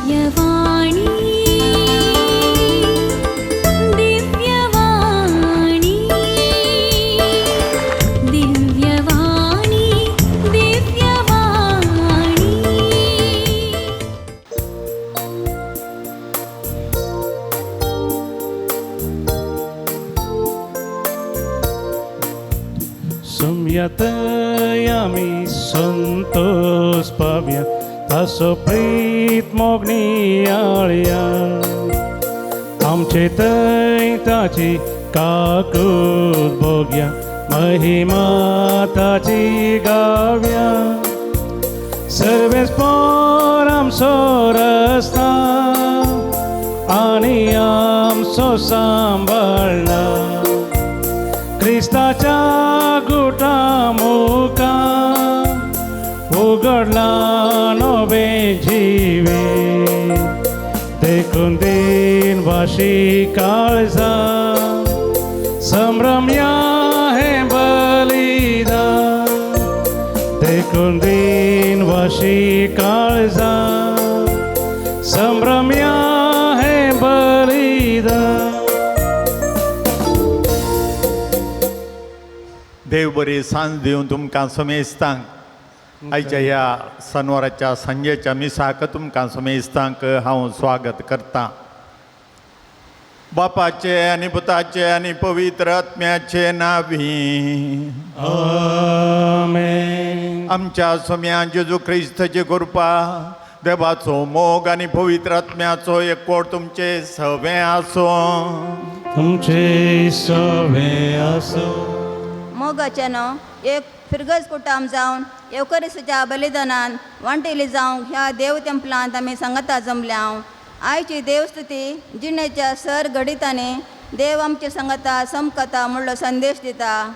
दिव्यवाणी दिव्यवाणी दिव्यवाणी दिव्यवाणी। सुम्यतयामी संतोष पाव्या तासो प्रीत मोगणी आळया आमचे थंय ताची काकूत भोग्या महिमा ताची गाव्या सर्वेस पोर आमचो रस्ता आनी आमचो सांबाळना क्रिस्ताच्या गुटा मुखार उगडला नवे जिवे देखून दिन वाशी काळजा संभ्रमया हे बलिदान देखून दिन वाशी काळजा संभ्रमया हे बलिदान। देव बरी सांज दिवन तुमकां समेस्तांक आयच्या ह्या सनवाराच्या सांजेच्या मिसाक तुमकां समेस्तांक हांव स्वागत करतां। बापाचे आनी पुताचे आनी पवित्र आत्म्याचे नावी आमेन। आमच्या सोम्या जेजू क्रिस्ताची कृपा, देवाचो मोग आनी पवित्र आत्म्याचो एकवट तुमचे सवे आसूं। तुमचे सवे आसूं। मोगाचे न्हू एक फिरगज कुटाम जावन येवकरिस्ताच्या बलिदानान वांटेली जावंक ह्या देव तेंपलांत आमी सांगता जमल्या। आयची देवस्तुती जिणेच्या सर घडितांनी देव आमचे सांगता समकता म्हणलो संदेश दिता।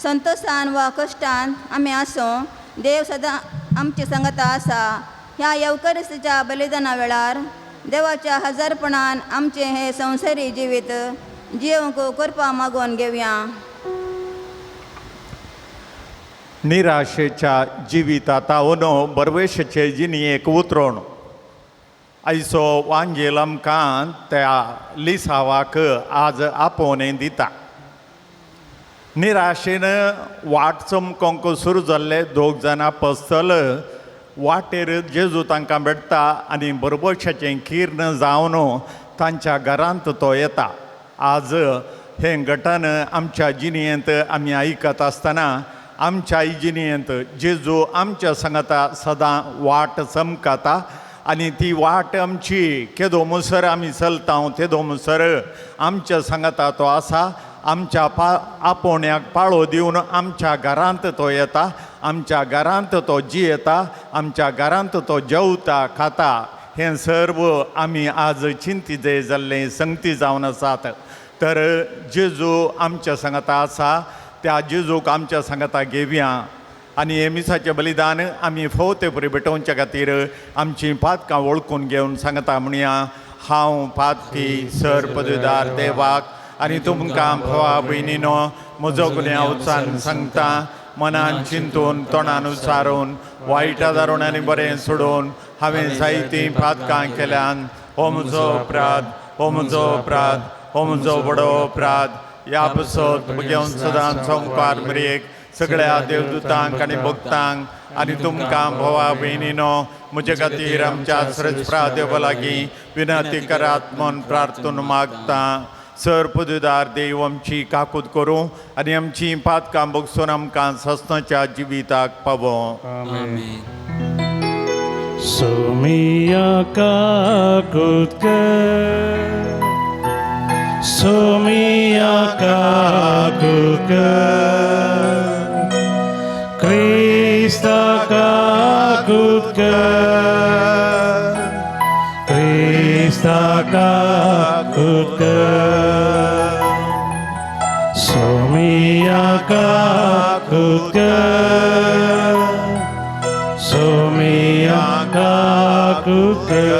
संतोशान वा कश्टान आमी आसूं देव सदां आमचे सांगता आसा। ह्या येवकरिस्ताच्या बलिदाना वेळार देवाच्या हजारपणान आमचें हें संवसारी जिवीत जियोवंक कृपा मागोवन घेवया। निराशेच्या जिविता तावन बरवेशाचे जिणेक उतरण आयचो वांजेल आमकां त्या लिसावाक आज आपोवणें दिता। निराशेन वाट चमकोंक सुरू जाल्ले दोग जाणां पसतल वाटेर जेजू तांकां भेटता आनी बरबशाचें किर्ण जावन तांच्या घरांत तो येता। आज हें घटन आमच्या जिणेंत आमी आयकत आसतना आमच्या जिणेंत जेजू आमच्या सांगता सदां वाट चमकता आनी ती वाट आमची केदो मुसर आमी चलता तेदो मुसर आमच्या सांगता तो आसा। आमच्या आपोवण्याक पाळो दिवन आमच्या घरांत तो येता, आमच्या घरांत तो जियेता, आमच्या घरांत तो जेवता खाता। हें सर्व आमी आज चिंतीत जाल्लें संगती जावन आसात। तर जेजू आमच्या सांगता आसा, त्या जेजूक आमच्या सांगता घेवया आनी हे मिसाचें बलिदान आमी फोवते परी भेटोवच्या खातीर आमचीं पातकां वळखून घेवन सांगता म्हणया, हांव पातकी सर पदवीदार देवाक आनी तुमकां भावा भयणीनो म्हजो गुन्यांव उच्चारून सांगता, मनान चिंतून तोंडान उच्चारून वायटा दारून आनी बरें सोडून हांवें जायतीं पातकां केल्यान। हो म्हजो अपराध, हो म्हजो अपराध, हो म्हजो व्हडो अपराध। ह्या पसत घेवन सदां संवकार मरेक सगळ्या देवदूतांक आनी भक्तांक आनी तुमकां भावा भयणीनो म्हजे खातीर आमच्या स्रजप्रा देवा लागीं विनंती करात म्हूण प्रार्थना मागता। सर पदवीदार देव आमची काकूत करूं आनी आमची पातकां भोगसून आमकां सस्नाच्या जिविताक पावों। आमेन। सोमिया काकूत कर, सोमिया काकूत कर, क्रिस्ता काकूत कर, क्रिस्ता काकूत कर, सोमिया काकूत कर, सोमिया काकूत कर।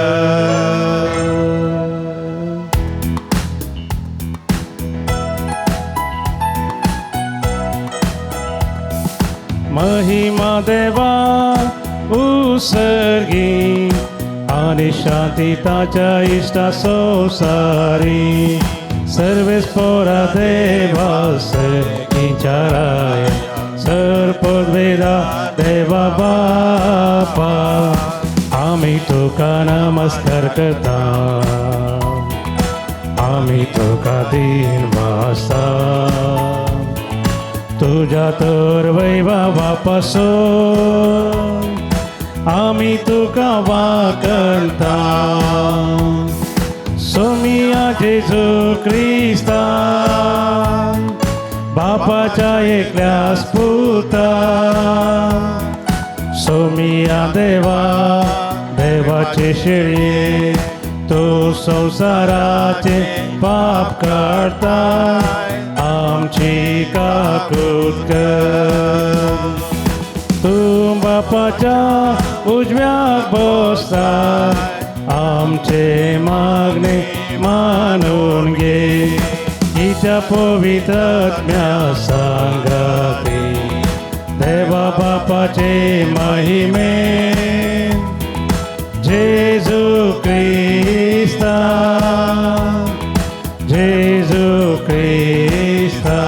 महिमा देवा उसर्गी आनी शांती ताच्या इश्टा संवसारी सर्वेस पोरा देवा सर सर पदवेदा देवा बापा आमी तुका नमस्कार करता आमी तुका दीन वासा तुझ्या तर वैभवापासून आमी तुका वाकणता सोमिया जेजू क्रिस्ता बापाच्या एकल्यास पुता सोमिया देवा देवाचे शेळये तू संसाराचे पाप काडता आमची काकूत कर तूं बापाच्या उजव्याक बसता आमचे मागणे मानून घे हिच्या पवित्र आत्म्या सांगाती देवा बापाचे महिमे जेजू क्रिस्ता जेजू क्रिस्ता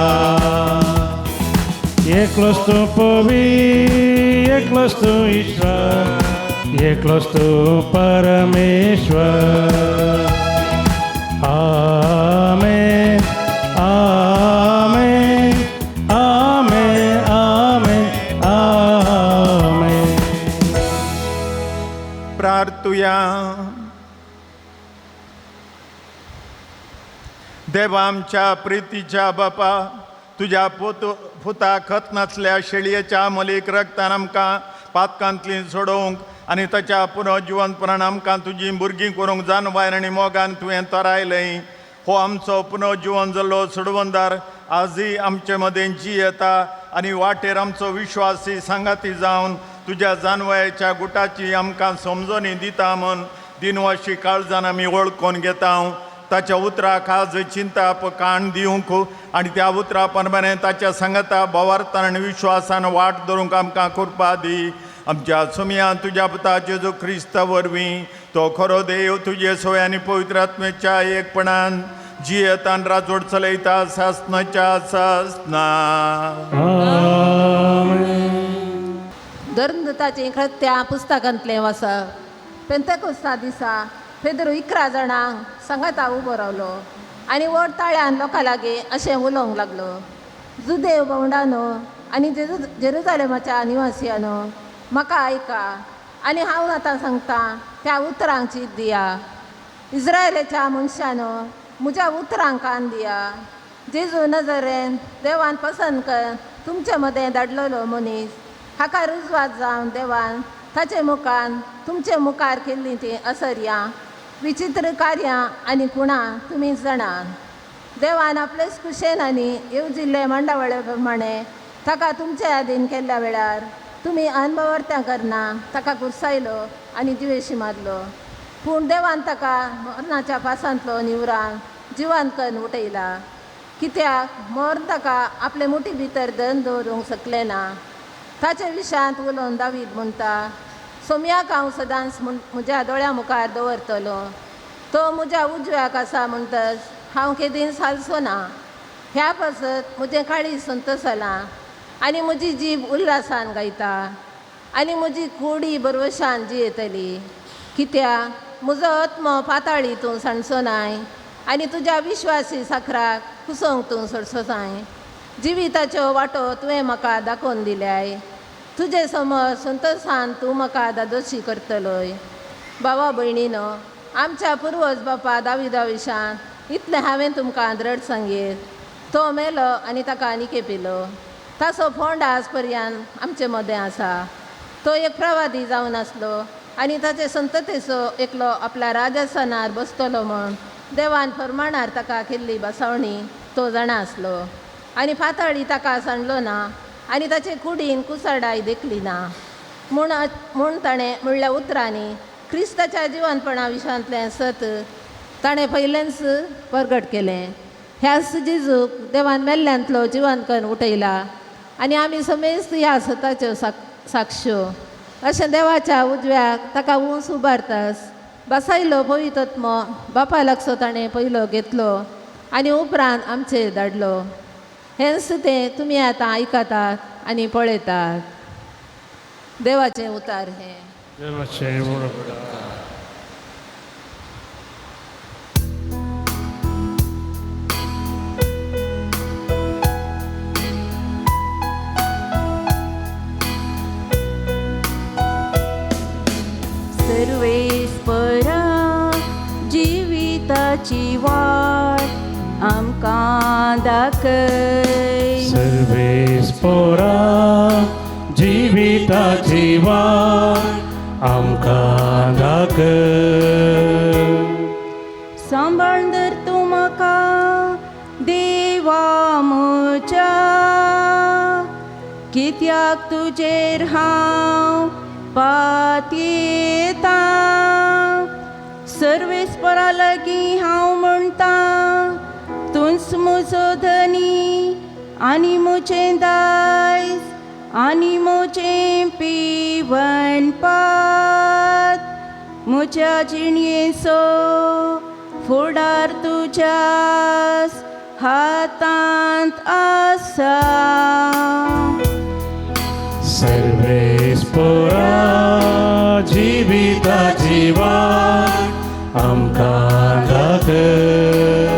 एकलोच तूं पवी एकलोच तूं ईश्वर एकलोच तूं परमेश्वर. आमेन आमेन आमेन आमेन आमेन. प्रार्थुया. देवा आमच्या प्रितीच्या बापा, तुज्या पुता खत नासल्या शेळयेच्या मलीक रक्तान आमकां पातकांतली सोडोवंक आनी ताच्या पुनर्जिवनपणान आमकां तुजी भुरगीं करूंक जानवायर आनी मोगान तुवें तरायलें. हो आमचो पुनर्जिवन जाल्लो सोडवंदार आजय आमचे मदें जियेता आनी वाटेर आमचो विश्वासी सांगाती जावन तुज्या जानवयाच्या गुटाची आमकां समजणी दिता म्हूण दिनवाशी काळजान आमी वळखून घेता. ताच्या उतराक आज चिंताप काण दिवंक आनी त्या उतरा प्रमाणे ताच्या सांगाता बोवार्थान आनी विश्वासान वाट धरूंक आमकां कृपा दी. आमच्या सुमयान तुज्या पुता जेजू क्रिस्ता वरवीं तो खरो देव तुजे सोय आनी पवित्र आत्म्याच्या एकपणान जियेतान राजवट चलयता सासनाच्या सासना. धर्मदूताचीं कृत्यां पुस्तकांतलें वाचप. पेंतेकोस्ता दिसा फेदरू 11 जाणांक सांगाता उबो रावलो आनी व्हड ताळ्यान लोकां लागीं अशें उलोवंक लागलो, जुदेव भावंडानो आनी जेरुजालेमाच्या निवासियानो, म्हाका आयका आनी हांव आतां सांगतां त्या उतरांक चीत दिया. इस्रायलाच्या मनशानो, म्हज्या उतरांक कान दिया. जेजू नजरेन देवान पसंत कर तुमचे मदें धाडलेलो मनीस हाका रुजवात जावन देवान ताचे मुखान तुमचे मुखार केल्लीं तीं असर्यां विचित्र कार्यां आनी खुणां तुमी जाणात. देवान आपलेच कुशेन आनी येवजिल्ले मांडावळे प्रमाणे ताका तुमचे आदीन केल्ल्या वेळार तुमी अनभवर्त्यां करना ताका कुर्सायलो आनी जिवेशी मारलो. पूण देवान ताका मरणाच्या पासांतलो निवरान जिवान करून उठयला. कित्याक मरण ताका आपले मुठी भितर धन दवरूंक शकलें ना. ताचे विशयांत उलोवन दावीद म्हणटा, सोम्याक हांव सदांच म्हज्या दोळ्या मुखार दवरतलो, तो म्हज्या उजव्याक आसा म्हणटच हांव केदींच हालचो ना. ह्या पासत म्हजें काळीज संतोसलां आनी म्हजी जीब उल्हासान गायता आनी म्हजी कुडी बरवशान जियेतली. कित्याक म्हजो आत्मो पाताळी तूं सांडचो नाय आनी तुज्या विश्वासी साखराक कुसोवंक तूं सोडचो नाय. जिविताच्यो वाटो तुवें म्हाका दाखोवन दिल्याय, तुजे समोर संतोसान तूं म्हाका दादोशी करतलोय. बाबा भयणीनो, आमच्या पुर्वज बापा दाविदा विशान इतलें हांवें तुमकां द्रड सांगीत. तो मेलो आनी ताका आनी केपिलो. ताचो फोंड आज पर्यंत आमचे मदें आसा. तो एक प्रवादी जावन आसलो आनी ताचे संततेचो एकलो आपल्या राजस्थानार बसतलो म्हूण देवान फरमाणार ताका केल्ली बसावणी तो जाणा आसलो आनी पाताळी ताका सांडलो ना आनी ताचे कुडीन कुसाडाय देखली ना. म्हूण ताणें म्हणल्या उतरांनी क्रिस्ताच्या जिवनपणा विशयांतलें सत ताणें पयलेंच परगट केलें. ह्याच जेजूक देवान मेल्ल्यांतलो जिवन करून उठयला आनी आमी समेस्त ह्या सताच्यो साक्ष्यो. अशें देवाच्या उजव्याक ताका ऊंच उबारतास बसायलो पवित्र बापा लागसो ताणें पयलो घेतलो आनी उपरांत आमचेर धाडलो. हेंच तें तुमी आतां आयकतात आनी पळयतात. देवाचें उतार हें. देवाचें उपकार. सर्वेस्परा जिविताची वाट आमकां दाखय. सर्वेस्पोरा जिविताची वाट आमकां दाखय. सांबाळ धर तूं म्हाका देवा म्हज्या, कित्याक तुजेर हांव पातयेता. सर्वेस्परा लागीं हांव म्हणटा, तूंच म्हजो धनी आनी म्हजें दायज आनी म्हजें पिवन पात. म्हज्या जिणयेचो फुडार तुज्याच हातांत आसा. सर्वेस्पोरा जिविताची वाट आमकां दाखय.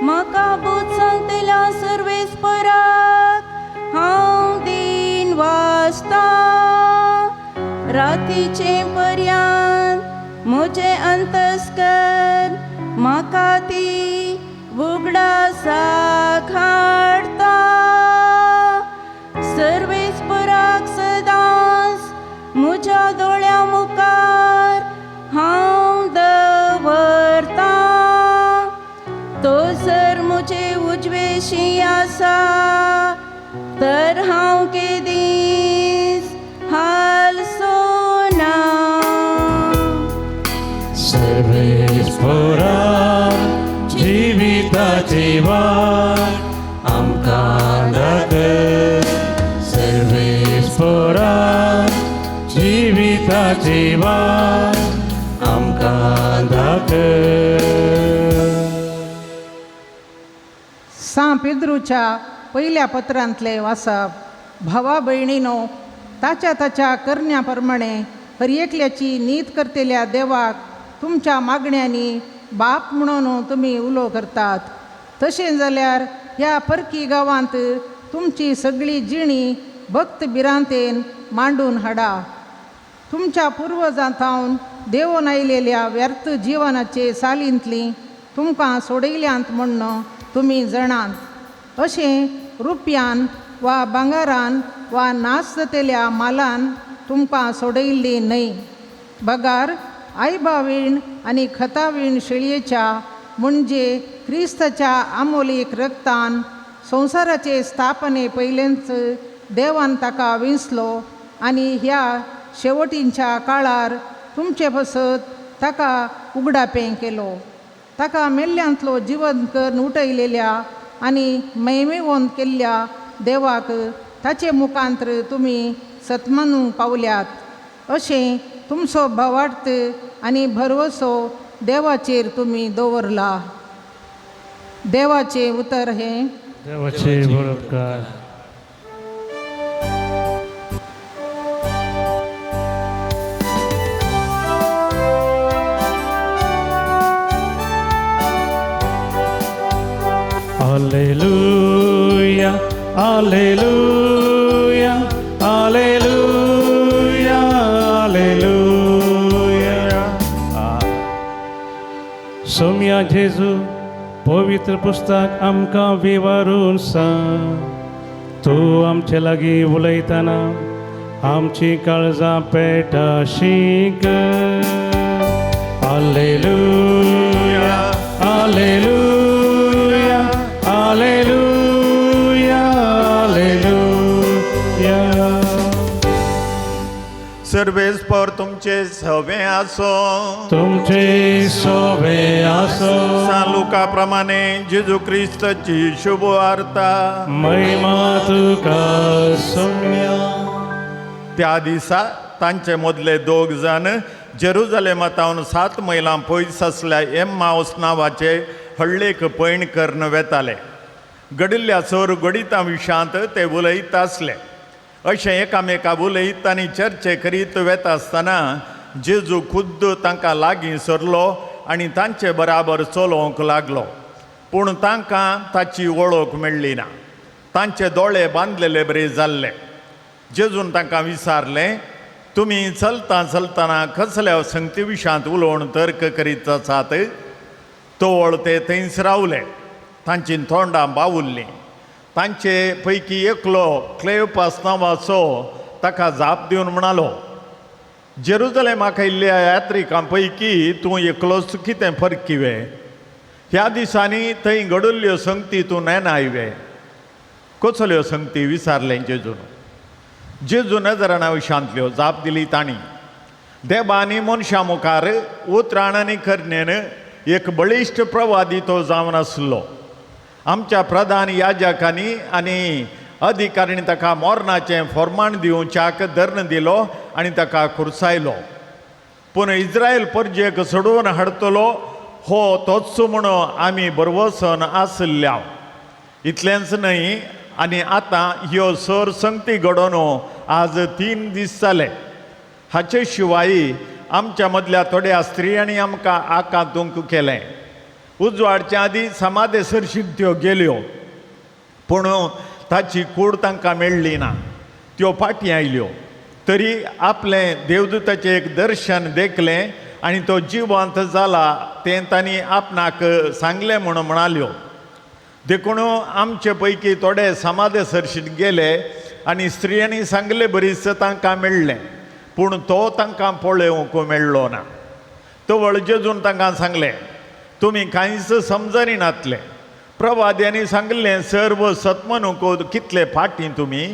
म्हाका बोध सांगतल्या सर्वेस्पराक हांव दीन वाचता. रातीचे पर्यांत म्हजें अंतस्कर म्हाका ती उगडासाक हाडटा. सर्वेस्पराक सदांच म्हज्या दोळ्यां मुखार हांव दवरता. तो जर म्हजे उजवेशी आसा तर हांव केदींच हालसो ना. सर्वेस्पोरा जिविताची वाट आमकां दाखय. सर्वेस्पोरा जिविताची वाट आमकां दाखय. सां पेद्रूच्या पयल्या पत्रांतलें वाचप. भावा भयणीनो, ताच्या ताच्या करण्या प्रमाणे हर एकल्याची नीत करतल्या देवाक तुमच्या मागण्यांनी बाप म्हणून तुमी उलो करतात. तशें जाल्यार ह्या परकी गांवांत तुमची सगळी जिणी भक्त भिरांतेन मांडून हाडा. तुमच्या पुर्वजां थावन देवून आयलेल्या व्यर्थ जिवनाचे सालींतली तुमकां सोडयल्यांत म्हण्ण तुमी जाणात. अशें रुपयान वा भांगरान वा नाश जातल्या मालान तुमकां सोडयल्ली न्हय, बगार आयबावीण आनी खतावीण शेळयेच्या म्हणजे क्रिस्ताच्या आमोलीक रक्तान संवसाराचे स्थापने पयलेंच देवान ताका विंचलो आनी ह्या शेवटींच्या काळार तुमचे पसत ताका उगडापें केलो. ताका मेल्ल्यांतलो जिवंत करून उठयलेल्या आनी मैमेवंत केल्ल्या देवाक ताचे मुखांत्र तुमी सत्मानूंक पावल्यात. अशें तुमचो भावार्थ आनी भरवसो देवाचेर तुमी दवरला. देवाचें उतर हें. देवाचें बरोबकार. Alleluia, Alleluia, Alleluia, Alleluia. Soumya जेजू पवित्र पुस्तक आमकां विवरून सांग, तूं आमचे लागीं उलयतना आमची काळजां पेटा शीक. Alleluia, Alleluia, Alleluia, Alleluia. सर्वेस्पर तुमचे सवे आसो. तुमचे सोबे आसो. सान लुका प्रमाणे जेजू क्रिस्ताची शुभ वार्ता. महिमा तुका सोम्या. त्या दिसा तांचे मदले दोग जाण जेरुजलेमातावन 7 मैलां पयस आसल्या एम्मावस नांवाचे हळ्ळेक पयण करून वेताले. घडिल्ल्या चोर घडितां विशांत ते उलयत आसले. अशें एकामेका उलयत आनी चर्चे करीत वेता आसतना जेजू खुद्द तांकां लागीं सरलो आनी तांचे बराबर चलोवंक लागलो. पूण तांकां ताची वळख मेळ्ळी ना. तांचे दोळे बांदलेले बरे जाल्ले. जेजून तांकां विचारलें, तुमी चलता चलतना कसल्या संगती विशांत उलोवन तर्क करीत आसात? तवळ ते थंयच रावले. तांची तोंडां बावुल्लीं. तांचे पैकी एकलो क्लेवपास नांवाचो ताका जाप दिवन म्हणालो, जेरुजलेमाक आयिल्ल्या यात्रिकां पैकी तूं एकलोच कितें फरकिवे? ह्या दिसांनी थंय घडिल्ल्यो संगती तूं नेणायवे? कसल्यो संगती? विचारलें जेजून. जेजू नजराना विशांतल्यो जाप दिली तांणी, देवांनी मनशां मुखार उतराण आनी करणेन एक बळिश्ट प्रवादी तो जावन आसलो. आमच्या प्रधान याजकांनी आनी अधिकाऱ्यांनी ताका मरणाचें फॉर्माण दिवच्याक धर्ण दिलो आनी ताका खुर्सायलो. पूण इस्रायल परजेक सोडोवन हाडटलो हो तोच म्हूण आमी भरवसन आशिल्ल्या. इतलेंच न्हय, आनी आतां ह्यो सर संगती घडोवन आज 3 दीस जाले. हाचे शिवाय आमच्या मदल्या थोड्या स्त्रियांनी आमकां आकांतूंक केलें. उजवाडच्या आदीं समाधे सरशीक त्यो गेल्यो, पूण ताची कूड तांकां मेळ्ळी ना. त्यो फाटीं आयल्यो तरी आपलें देवदूताचें एक दर्शन देखलें आनी तो जिवंत जाला तें तांणी आपणाक सांगलें म्हूण म्हणाल्यो. देखून आमचे पैकी थोडे समाधे सरशीक गेले आनी स्त्रियांनी सांगले बरीच तांकां मेळ्ळें, पूण तो तांकां पळोवंक मेळ्ळो ना. तवळ जेजून तांकां सांगलें, तुमी कांयच समजनातले. प्रवाद्यांनी सांगलें सर्व सत्मनूक कितले फाटीं तुमी.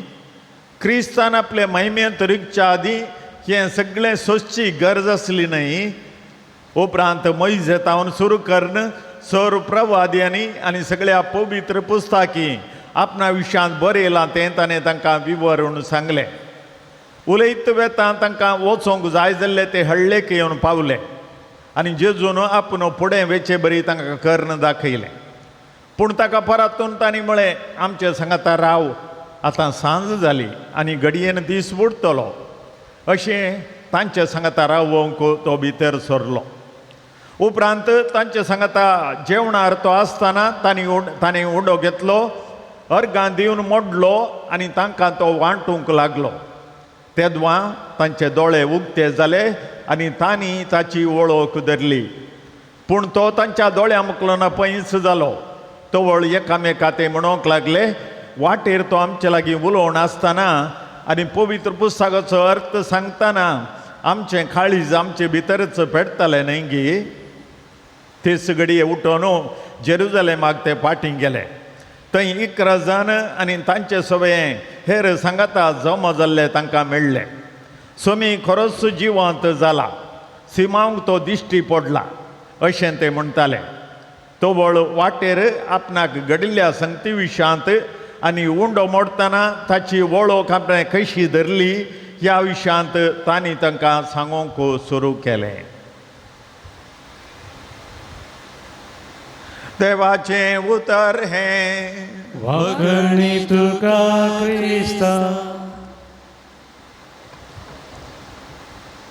क्रिस्तान आपले महिमेंत रिगच्या आदीं हें सगळें सोंसची गरज आसली न्हय. उपरांत मोयजेतावन सुरू करून सर्व प्रवाद्यांनी आनी सगळ्या पवित्र पुस्तकी आपणा विशयांत बरयलां तें ताणें तांकां विवरून सांगलें. उलयत वेता तांकां वचोंक जाय जाल्ले ते हळ्ळेक येवन पावले आनी जेजून आपूण फुडें वेचे बरी तांकां कर्ण दाखयलें. पूण ताका परतून तांणी म्हळें, आमचे सांगाता राव, आतां सांज जाली आनी घडयेन दीस बुडटलो. अशें तांचे सांगाता रावोवंक तो भितर सरलो. उपरांत तांचे सांगाता जेवणार तो आसतना तांणी उंडो घेतलो, अर्गां दिवन मोडलो आनी तांकां तो वांटूंक लागलो. तेदवां तांचे दोळे उक्ते जाले आनी तांणी ताची वळख धरली. पूण तो तांच्या दोळ्यां मुखलो ना पयस जालो. तवळ एकामेका ते म्हणूंक लागले, वाटेर तो आमचे लागीं उलोवन आसतना आनी पवित्र पुस्तकाचो अर्थ सांगतना आमचें काळीज आमचे भितरच पेटतालें न्हय गी? तेच घडये उठोवन जेरुजलेमाक ते फाटीं गेले. थंय 11 जाण आनी तांचे सगळे हेर सांगाता जमा जाल्ले तांकां मेळ्ळे. सोमी खरोच जिवंत जाला, सिमांवक तो दिश्टी पडला अशें ते म्हणटाले. तवळ वाटेर आपणाक घडिल्ल्या संगती विशयांत आनी उंडो मोडटना ताची वळख आपणें कशी धरली ह्या विशयांत तांणी तांकां सांगूंक सुरू केलें. देवाचें उतर हें. वागणी तुका क्रिस्ता.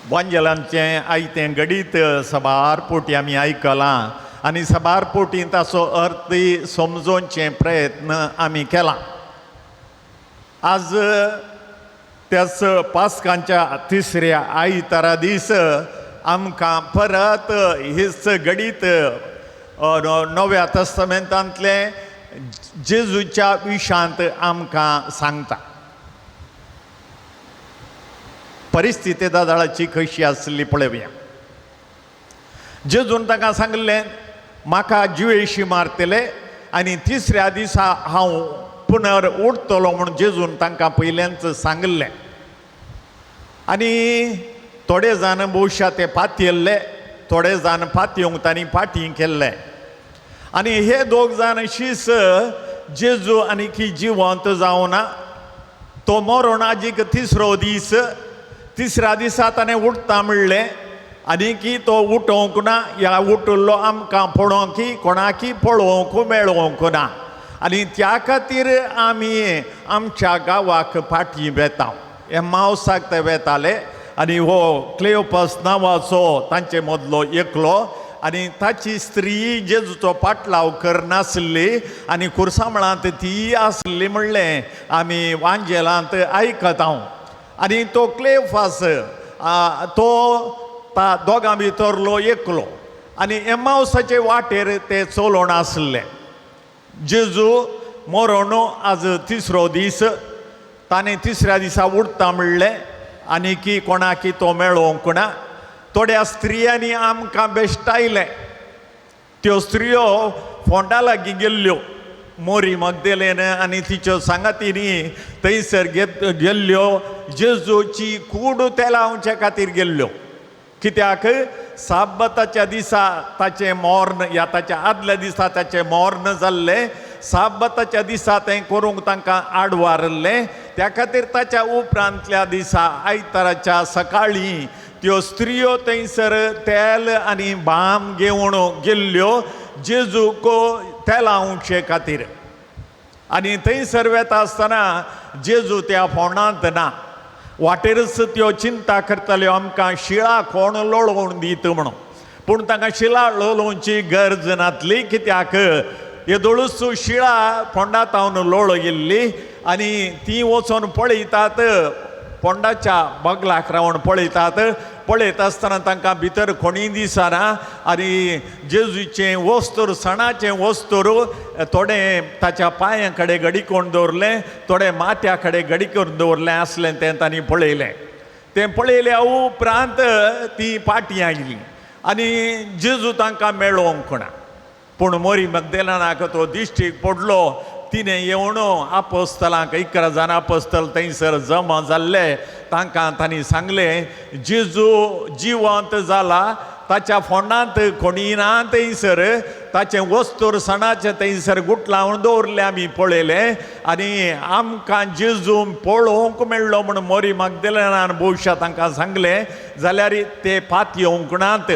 वांजेलांचें आयतें घडीत सबार पोटी आमी आयकलां आनी सबार पोटी ताचो अर्थ समजोवचे प्रयत्न आमी केला. आज त्याच पास्कांच्या तिसऱ्या आयतारा दीस आमकां परत हीच घडीत नव्या तस्तमेंतांतलें जेजूच्या विशांत आमकां सांगता. परिस्थिती दादाळाची कशी आसली पळोवया. जेजून ताका सांगलें, म्हाका जिवेशी मारतले आनी तिसऱ्या दिसा हांव पुनर उठतलो म्हूण जेजून तांकां पयल्यानच सांगिल्लें. आनी थोडे जाण भोवशा ते पातयेल्ले, थोडे जाण पातयेवंक तांणी फाटीं केल्ले. आनी हे दोग जाण शीस जेजू आनी की जिवंत जावना, तो मरोण आजीक तिसरो दीस, तिसऱ्या दिसा ताणें उठता म्हणलें आनी की तो उठोवंक ना या उठिल्लो आमकां पळोवंक कोणाकी पळोवंक मेळोवंक ना आनी त्या खातीर आमी आमच्या गांवाक फाटीं वेता. एम्मावसाक ते वेताले आनी हो क्लेओपास नांवाचो तांचे मदलो एकलो आनी ताची स्त्री जेजूचो पाटलाव करनासली आनी खुर्सामळांत ती आसली म्हणलें आमी वांजेलांत आयकता. आनी तो क्लेओपास तो ता दोगां भितरलो एकलो आनी एम्मावसाचे वाटेर ते चलोवन आसले. जेजू मरोण आज तिसरो दीस, ताणें तिसऱ्या दिसा उठता म्हणलें आनी की कोणाकी तो मेळोवंक ना. थोड्या स्त्रियांनी आमकां बेश्टायलें. त्यो स्त्रियो फोंडा लागीं गेल्ल्यो, मोरी मगदेलेन आनी तिच्यो सांगातींनी थंयसर गेल्ल्यो, जेजूची कूड तेलावचे खातीर गेल्ल्यो. कित्याक साब्बताच्या दिसा ताचें मोर्न या ताच्या आदल्या दिसा ताचें मोर्न जाल्लें, साब्बताच्या दिसा तें करूंक तांकां आडवारल्लें. त्या खातीर ताच्या उपरांतल्या दिसा आयताराच्या सकाळीं त्यो स्त्रियो थंयसर तेल आनी बाम घेवन गेल्ल्यो जेजूक तेलावचे खातीर. आनी थंयसर वेता आसतना जेजू त्या फोंडांत ना. वाटेरच त्यो चिंता करताल्यो आमकां शिळा कोण लोळोवन दीत म्हणून, पूण तांकां शिळा लोळोवची गरज नासली कित्याक येदोळूच शिळा फोंडांत हांव लोळ गेल्ली आनी ती वचोन पळयतात, फोंडाच्या बगलाक रावन पळयतात. पळयता आसतना तांकां भितर कोणीय दिसना आनी जेजूचें वस्तूर सणाचें वस्तूर थोडें ताच्या पांयां कडेन घडी करून दवरलें, थोडें माथ्या कडेन घडी करून दवरलें आसलें तें तांणी पळयलें. तें पळयल्या उपरांत ती पाटी आयली आनी जेजू तांकां मेळोवंक ना. पूण मोरी मगदेलानाक तो दिश्टीक पडलो. तिणें येवन आपोस्तलांक 11 जाण आपोस्तल थंयसर जमा जाल्ले तांकां तांणी सांगलें जेजू जिवंत जाला, ताच्या फोंडांत कोणी ना थंयसर, ताचें वस्तूर सणाचें थंयसर गुटलावन दवरलें आमी पळयलें आनी आमकां जेजू पळोवंक मेळ्ळो म्हूण मोरी मगदेलानान भोवशा तांकां सांगलें. जाल्यार ते पात येवंक नात.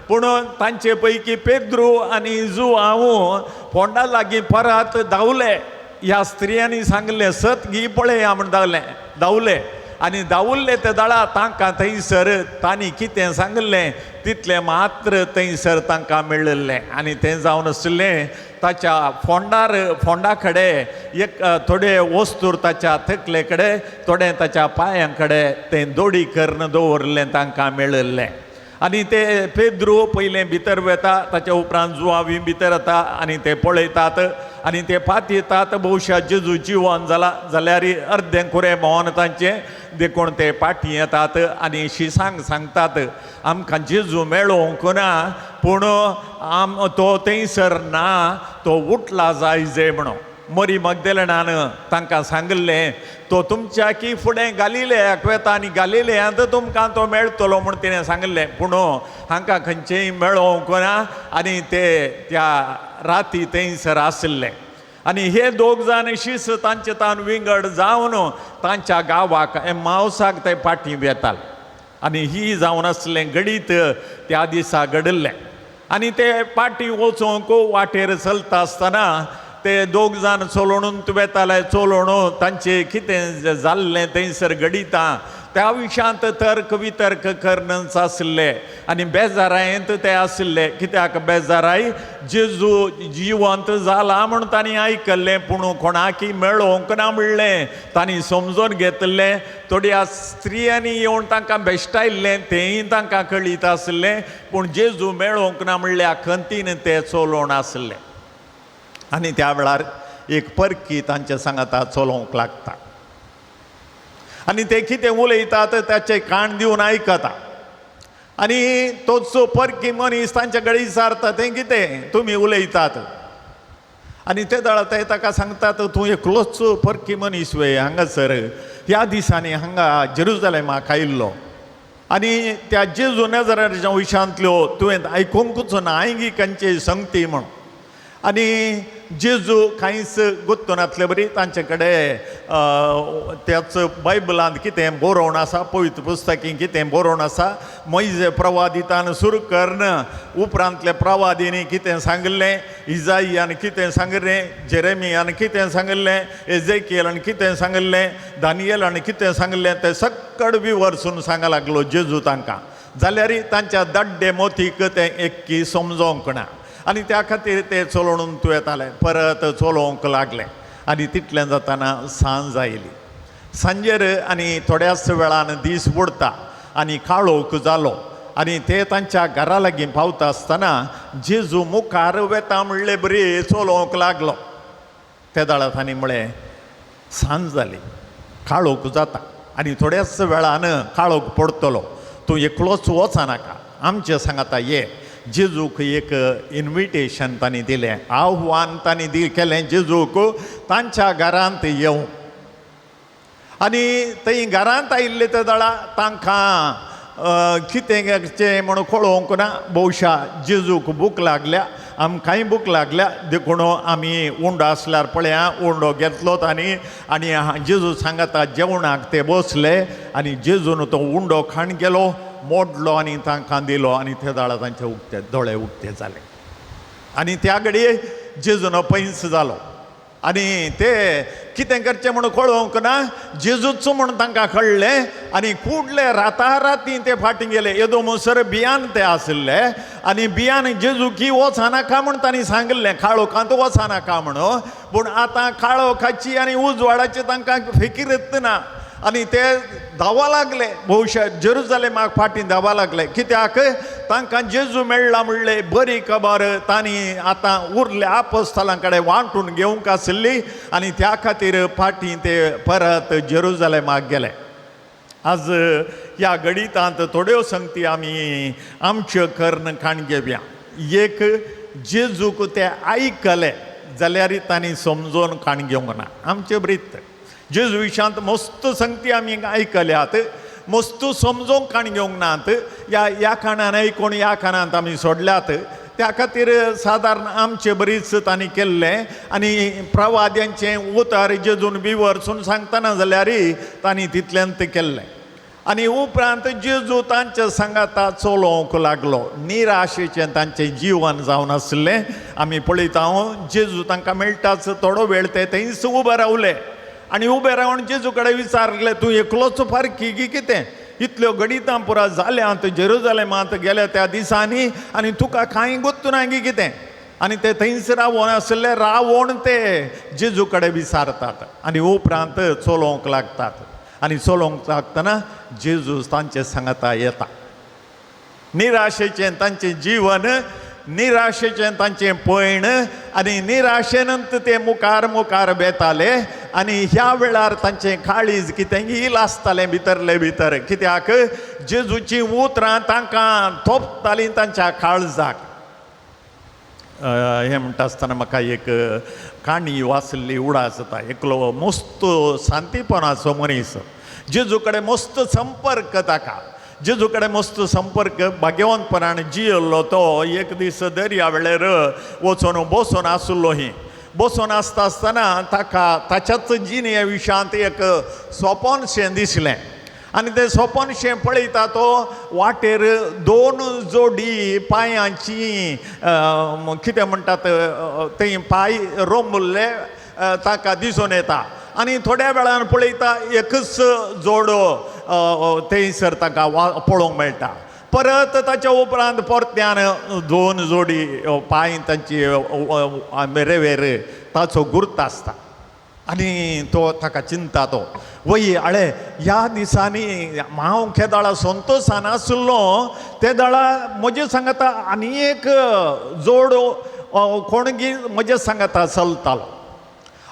पूण तांचे पैकी पेद्रू आनी जुआंव फोंडा लागीं परत धांवले. ह्या स्त्रियांनी सांगलें सत घी पळया म्हूण धांवले आनी धांवल्ले ते दळा तांकां थंयसर तांणी कितें सांगलें तितलें मात्र थंयसर तांकां मेळिल्लें. आनी तें जावन आशिल्लें ताच्या फोंडा कडेन एक थोडे वस्तूर ताच्या तकले कडेन, थोडें ताच्या पांयां कडेन तें दोडी करून दवरलें तांकां मेळिल्लें. आनी ते पेद्रू पयलें भितर वेता, ताच्या उपरांत जुआवी भितर येता आनी ते पळयतात आनी ते पातयेतात भोवशा जेजू जिवन जाला जाल्यार अर्दें कुरें भोंवन तांचें देखून ते पाटी येतात आनी शिसांक सांगतात आमकां जेजू मेळोवंक ना, पूण तो थंयसर ना, तो उठला जाय जे म्हणून. मोरी मगदेलनान तांकां सांगिल्लें तो तुमच्या की फुडें गालिलेयाक वेता आनी गालिलेयांत तुमकां तो मेळटलो म्हूण तिणें सांगिल्लें. पूण हांकां खंयचेंय मेळोवंक ना आनी ते त्या राती थंयसर आशिल्ले. आनी हे दोग जाण शीस तांचे तान विंगड जावन तांच्या गांवाक एम्मावसाक ते फाटीं वेताले. आनी ही जावन आसलें घडीत त्या दिसा घडिल्लें. आनी ते फाटीं वचूंक वाटेर चलता आसतना ते दोग जाण चलोवन वेताले, चलोवन तांचें कितें जाल्लें थंयसर घडिता त्या विशयांत तर्क वितर्क करनच आशिल्ले आनी बेजारायेंत ते आशिल्ले. कित्याक बेजाराय जेजू जिवंत जाला म्हूण तांणी आयकल्लें, पूण कोणाकी मेळोवंक ना म्हणलें तांणी समजून घेतिल्लें. थोड्या स्त्रियांनी येवन तांकां बेश्टायल्लें तेंय तांकां कळीत आशिल्लें, पूण जेजू मेळोवंक ना म्हणल्या खंतीन ते चलोवन आशिल्ले. आनी त्या वेळार एक परकी तांच्या सांगाता चलोवंक लागता आनी ते कितें उलयतात ताचें कान दिवन आयकता आनी तोच परकी मनीस तांच्या कडेन विचारता तें कितें तुमी उलयतात. आनी ते दळा ते ताका सांगतात तूं एकलोच परकी मनीस वे हांगासर ह्या दिसांनी हांगा जेरुजलेमाक आयिल्लो आनी त्या जेजू नजराच्या विशांतल्यो तुवें आयकुंकूच ना आयगी खंयची संगती म्हूण. आनी जेजू कांयच गुत्तूनातले बरी तांचे कडेन त्याच बायबलांत कितें बरोवन आसा, पवित्र पुस्तकी कितें बरोवन आसा, मोयजे प्रवादितान सुरू करून उपरांतले प्रवादींनी कितें सांगिल्लें, इजाईयान कितें सांगिल्लें, जेरेमियान कितें सांगिल्लें, एजेकियलान कितें सांगिल्लें, दानियलान कितें सांगिल्लें, तें सक्कड विवर्सून सांगा लागलो जेजू तांकां. जाल्यार तांच्या दड्डे मोतीक तें एक्की समजोंक ना आनी त्या खातीर ते चलोवन तूं येताले, परत चलोवंक लागले. आनी तितलें जाताना सांज आयली. सांजेर आनी थोड्याच वेळान दीस बुडता आनी काळोख जालो आनी ते तांच्या घरा लागीं पावता आसतना जेजू मुखार वेता म्हणले बरी चलोवंक लागलो. ते दाळा तांणी म्हळें, सांज जाली, काळोख जाता आनी थोड्याच वेळान काळोख पडटलो, तूं एकलोच वचनाका, आमचे सांगाता ये. जेजूक एक इन्विटेशन तांणी दिलें, आव्हान तांणी केलें जेजूक तांच्या घरांत येवं. आनी थंय घरांत आयिल्ले ते दळा तांकां कितें करचें म्हणून कळोवंक ना. भोवशा जेजूक भूक लागल्या, आमकांय भूक लागल्या, देखून आमी उंडो आसल्यार पळया, उंडो घेतलो तांणी आनी जेजू सांगाता जेवणाक ते बसले आनी जेजून तो उंडो खाण गेलो, मोडलो आनी तांकां दिलो आनी ते दाळा तांचे उक्ते दोळे उक्ते जाले. आनी त्या घडये जेजून पैंस जालो आनी ते कितें करचें म्हणून कळोवंक ना, जेजूच म्हूण तांकां कळ्ळें आनी कुडले राताराती ते फाटीं गेले. येदो म्हणसर बियान ते आशिल्ले आनी बियान जेजू की वचनाका म्हूण तांणी सांगिल्लें, काळोखांत वचनाका म्हणून, पूण आतां काळोखाची आनी उजवाडाची तांकां फिकीरत ना आनी ते धांवा लागले. भोवशा जेरुजलेमाक फाटीं धांवा लागले, कित्याक तांकां जेजू मेळ्ळा म्हणले बरी खबर तांणी आतां उरले आपोस्तलां कडेन वांटून घेवंक आशिल्ली आनी त्या खातीर फाटीं ते परत जेरुजलेमाक गेले. आज ह्या गणितांत थोड्यो संगती आमी आमच्यो कर्ण काण घेवया. एक, जेजूक ते आयकले जाल्यार तांणी समजून काण घेवंक ना. आमचे ब्रीत जेजू विशांत मस्त संगती आमी आयकल्यात, मस्त समजूंक काण घेवंक नात, ह्या कानान आयकून ह्या कानांत आमी सोडल्यात. त्या खातीर सादारण आमचे बरीच तांणी केल्लें आनी प्रवाद्यांचें उतार जेजून विवर्सून सांगतना जाल्यार तांणी तितल्यान तें केल्लें. आनी उपरांत जेजू तांच्या सांगाता चलोवंक लागलो. निराशेचें तांचें जिवन जावन आसलें. आमी पळयता जेजू तांकां मेळटाच थोडो वेळ ते थंयच उबे रावले आनी उबे रावन जेजू कडेन विचारलें, तूं एकलोच फारकी की कितें, इतल्यो गणितां पुरा जाल्यांत जेरुजलेमांत गेल्या त्या दिसांनी आनी तुका कांय गोत्तू ना गी कितें. आनी ते थंयच रावोन आशिल्ले, रावोन ते जेजू कडेन विचारतात आनी उपरांत चलोवंक लागतात. आनी चलोवंक लागतना जेजू तांचे सांगाता येता. निराशेचें तांचें जीवन, निराशेचें तांचें पयण आनी निराशेनंत ते मुखार मुखार बेताले आनी ह्या वेळार तांचें काळीज कितें येल आसतालें भितरले भितर, कित्याक जेजूचीं उतरां तांकां तोपतालीं तांच्या काळजाक. हें म्हणटा आसतना म्हाका एक काणी वाचल्ली उडास जाता. एकलो मस्त शांतीपणाचो मनीस, जेजू कडेन मस्त संपर्क, ताका जेजू कडेन मस्त संपर्क, भाग्यवंतपणान जियल्लो तो एक दीस दर्या वेळेर वचून बसून आशिल्लो. ही बसून आसता आसतना ताका ताच्याच जिणे विशयांत एक सोपनशें दिसलें आनी तें सोपनशें पळयता तो वाटेर दोन जोडी पांयांची कितें म्हणटात ते पांय रोंबल्ले ताका दिसून येता आनी थोड्या वेळान पळयता एकच जोड थंयसर ताका पळोवंक मेळटा. परत ताच्या उपरांत परत्यान दोन जोडी पांय तांची रेवेर ताचो गुर्त आसता आनी तो ताका चिंता तो वय आळे ह्या दिसांनी हांव केदाळा संतोशान आशिल्लो ते दाळा म्हजे सांगाता आनी एक जोड कोणगी म्हजे सांगाता चलतालो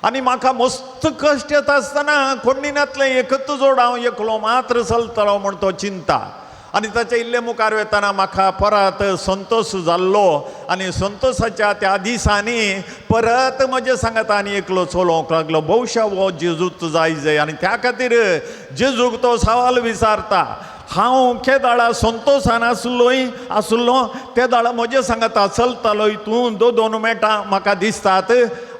आनी म्हाका मस्त कश्ट येता आसतना कोण्णीनातलें एकच जोड हांव एकलो मात्र चलतालो म्हूण तो चिंता आनी ताच्या इल्ले मुखार वतना म्हाका परत संतोश जाल्लो आनी संतोशाच्या त्या दिसांनी परत म्हजे सांगाता आनी एकलो चलोवंक लागलो. भोवशा हो जेजूच जाय जाय आनी त्या खातीर जेजूक तो सवाल विचारता हांव केदाळा संतोशान आसलोय आसलो ते दाळा म्हजे सांगता चलतालोय तूं दोन दोन मेटां म्हाका दिसतात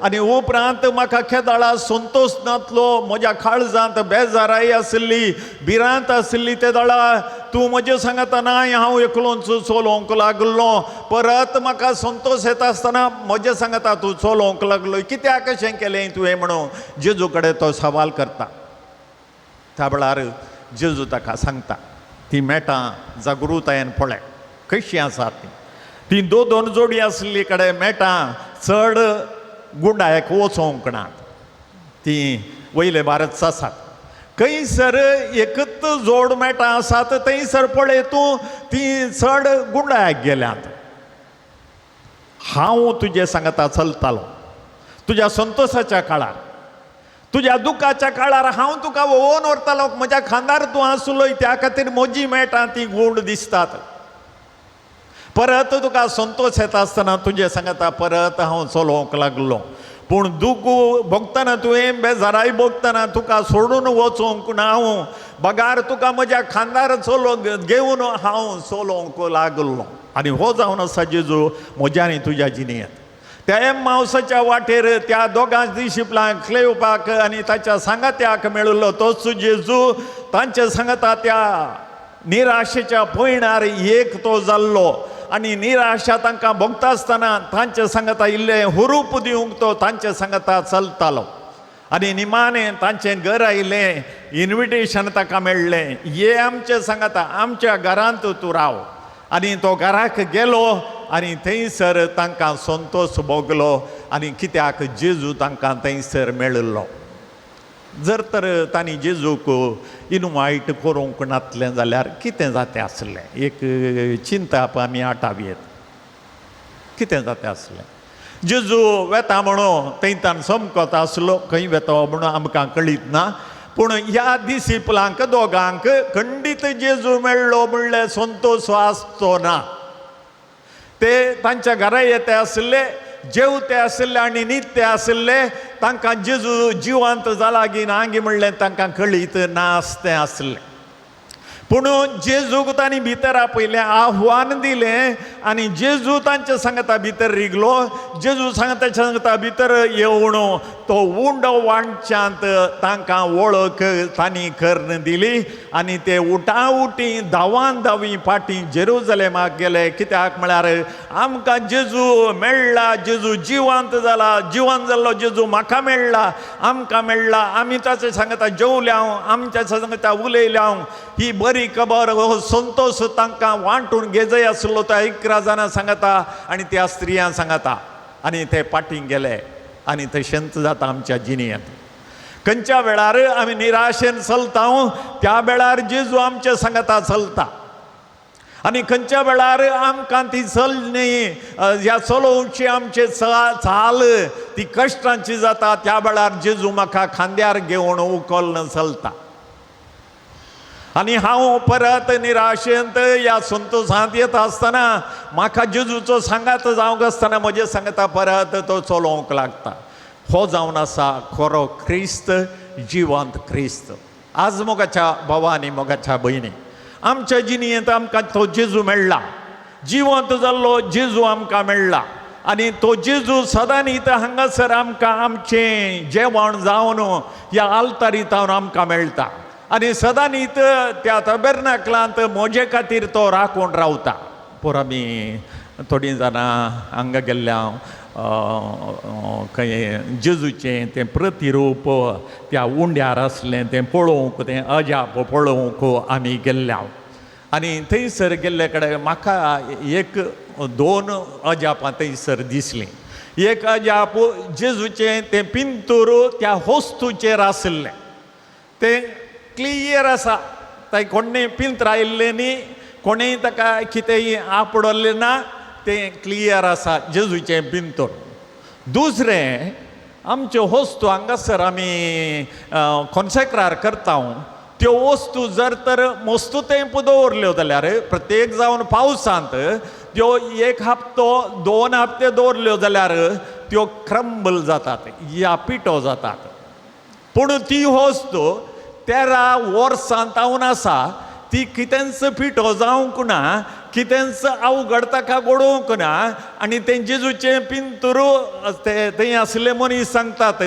आनी उपरांत म्हाका केदाळा संतोश नातलो म्हज्या काळजांत बेजाराय आसली भिरांत आसली ते दाळा तूं म्हजे सांगता नाय हांव एकलोच चलोवंक लागलो परत म्हाका संतोश येता आसतना म्हजे सांगता तूं चलोवंक लागलो कित्याक कशें केलें तुवें म्हणून जेजू कडेन तो सवाल करता. त्या वेळार जेजू ताका सांगता ती मेटां जागृतायेन पळय कशीं आसात ती ती दोन दोन जोडी आसली कडेन मेटां चड गुंडायक वचोंक नात ती वयले भारत आसात खंयसर एकच जोड मेटां आसात थंयसर पळय तूं ती चड गुंडायक गेल्यात. हांव तुजे सांगता चलतालो तुज्या संतोशाच्या काळार तुज्या दुखाच्या काळार हांव तुका वोवन व्हरतालो म्हज्या खांदार तूं आसलोय त्या खातीर म्हजी मेटां ती गूंड दिसतात. परत तुका संतोश येता आसतना तुजे सांगता परत हांव चलोवंक लागलो पूण दूख भोगतना तुवें बेजाराय भोगतना तुका सोडून वचूंक ना हांव बगार तुका म्हज्या खांदार चलोवंक घेवन हांव चलोवंक लागलो. आनी हो जावन आसा जेजू म्हज्या आनी तुज्या जिणेंत. त्या एम्मावसाच्या वाटेर त्या दोगां दिशिपलांक क्लेवपाक आनी ताच्या सांगात्याक मेळिल्लो तोच जेजू तांच्या सांगाता त्या निराशेच्या पयणार एक तो जाल्लो आनी निराशा तांकां भोगता आसतना तांचे सांगाता इल्लें हुरूप दिवंक तो तांचे सांगाता चलतालो. आनी निमाणें तांचें घर आयलें इनविटेशन ताका मेळ्ळें ये आमचे सांगाता आमच्या घरांत तूं राव. आनी तो घराक गेलो आनी थंयसर तांकां संतोश भोगलो आनी कित्याक जेजू तांकां थंयसर मेळिल्लो. जर तर तांणी जेजूक इनवायट करूंक नातलें जाल्यार कितें जातें आसलें एक चिंताप आमी आटावयेत कितें जातें आसलें. जेजू वेता म्हणून थंयतान समकोत आसलो खंय वेता म्हणून आमकां कळीत ना पूण ह्या दिसिपलांक दोगांक खंडीत जेजू मेळ्ळो म्हणल्यार संतोश आसचो ना. ते तांच्या घरा येते आशिल्ले जेवते आशिल्ले आनी न्हिदते आशिल्ले तांकां जेजू जिवंत जाला गी ना गी म्हणलें तांकां कळीत नासतें आसलें. पूण जेजूक तांणी भितर आपयलें आव्हान दिलें आनी जेजू तांच्या सांगता भितर रिगलो. जेजू सांगता सांगता भितर येवन तो उंडो वांटच्यांत तांकां वळख तांणी करून दिली आनी ते उटाउटी धांवान धांवी फाटीं जेरुजलेमाक गेले. कित्याक म्हळ्यार आमकां जेजू मेळ्ळा जेजू जिवंत जाला जिवंत जाल्लो जेजू म्हाका मेळ्ळा आमकां मेळ्ळा आमी ताचे सांगता जेवल्या आमी ताचे सांगता उलयल्या. ही बरी खबर हो संतोश तांकां वांटून घेजय आसलो त्या 11 जाणां सांगता आनी त्या स्त्रियां सांगता आनी ते फाटीं गेले. आनी तशेंच जाता आमच्या जिणेंत खंयच्या वेळार आमी निराशेन चलता त्या वेळार जेजू आमचे सांगता चलता आनी खंयच्या वेळार आमकां ती चलणी ह्या चलोवची आमचे चाल ती कश्टांची जाता त्या वेळार जेजू म्हाका खांद्यार घेवन उखल्न चलता. आनी हांव परत निराशेंत ह्या संतोशांत येता आसतना म्हाका जेजूचो सांगात जावंक आसतना म्हजे सांगता परत तो चलोवंक लागता. हो जावन आसा खरो क्रिस्त जिवंत क्रिस्त. आज मोगाच्या भावा आनी मोगाच्या भयणी आमच्या जिणेंत आमकां तो जेजू मेळ्ळा जिवंत जाल्लो जेजू आमकां मेळ्ळा आनी तो जेजू सदांच हांगासर आमकां आमचें जेवण जावन ह्या आल्तारीतावन आमकां मेळटा आनी सदांच त्या तबेर्नाकलांत म्हजे खातीर तो राखून रावता. पोर आमी थोडीं जाणां हांगा गेल्ल्या खंय जेजूचें तें प्रतिरूप त्या उंड्यार आसलें तें पळोवंक तें अजाप पळोवंक आमी गेल्ल्या आनी थंयसर गेल्ले कडेन म्हाका एक दोन अजापां थंयसर दिसलीं. एक अजाप जेजूचें तें पिंतूर त्या वस्तूचेर आसलें तें क्लियर आसा थंय कोणें पिंत्रायल्लें न्ही कोणेंय ताका कितेंय आपडलें ना तें क्लियर आसा जेजूचें पिंतूर. दुसरें आमच्यो वस्तू हांगासर आमी कॉन्सेक्रार करता त्यो वस्तू जर तर मस्तू तेंप दवरल्यो जाल्यार प्रत्येक जावन पावसांत त्यो एक हप्तो 2 हप्ते दवरल्यो जाल्यार त्यो क्रंबल जातात या पिठो जातात. पूण ती वस्तू 13 वर्सां जावन आसा ती ती कितेंच पिठो जावंक ना, कितेंच अवघड ताका घडोवंक ना. आनी तें जेजूचें पिंतूर ते थंय आसले मनीस सांगतात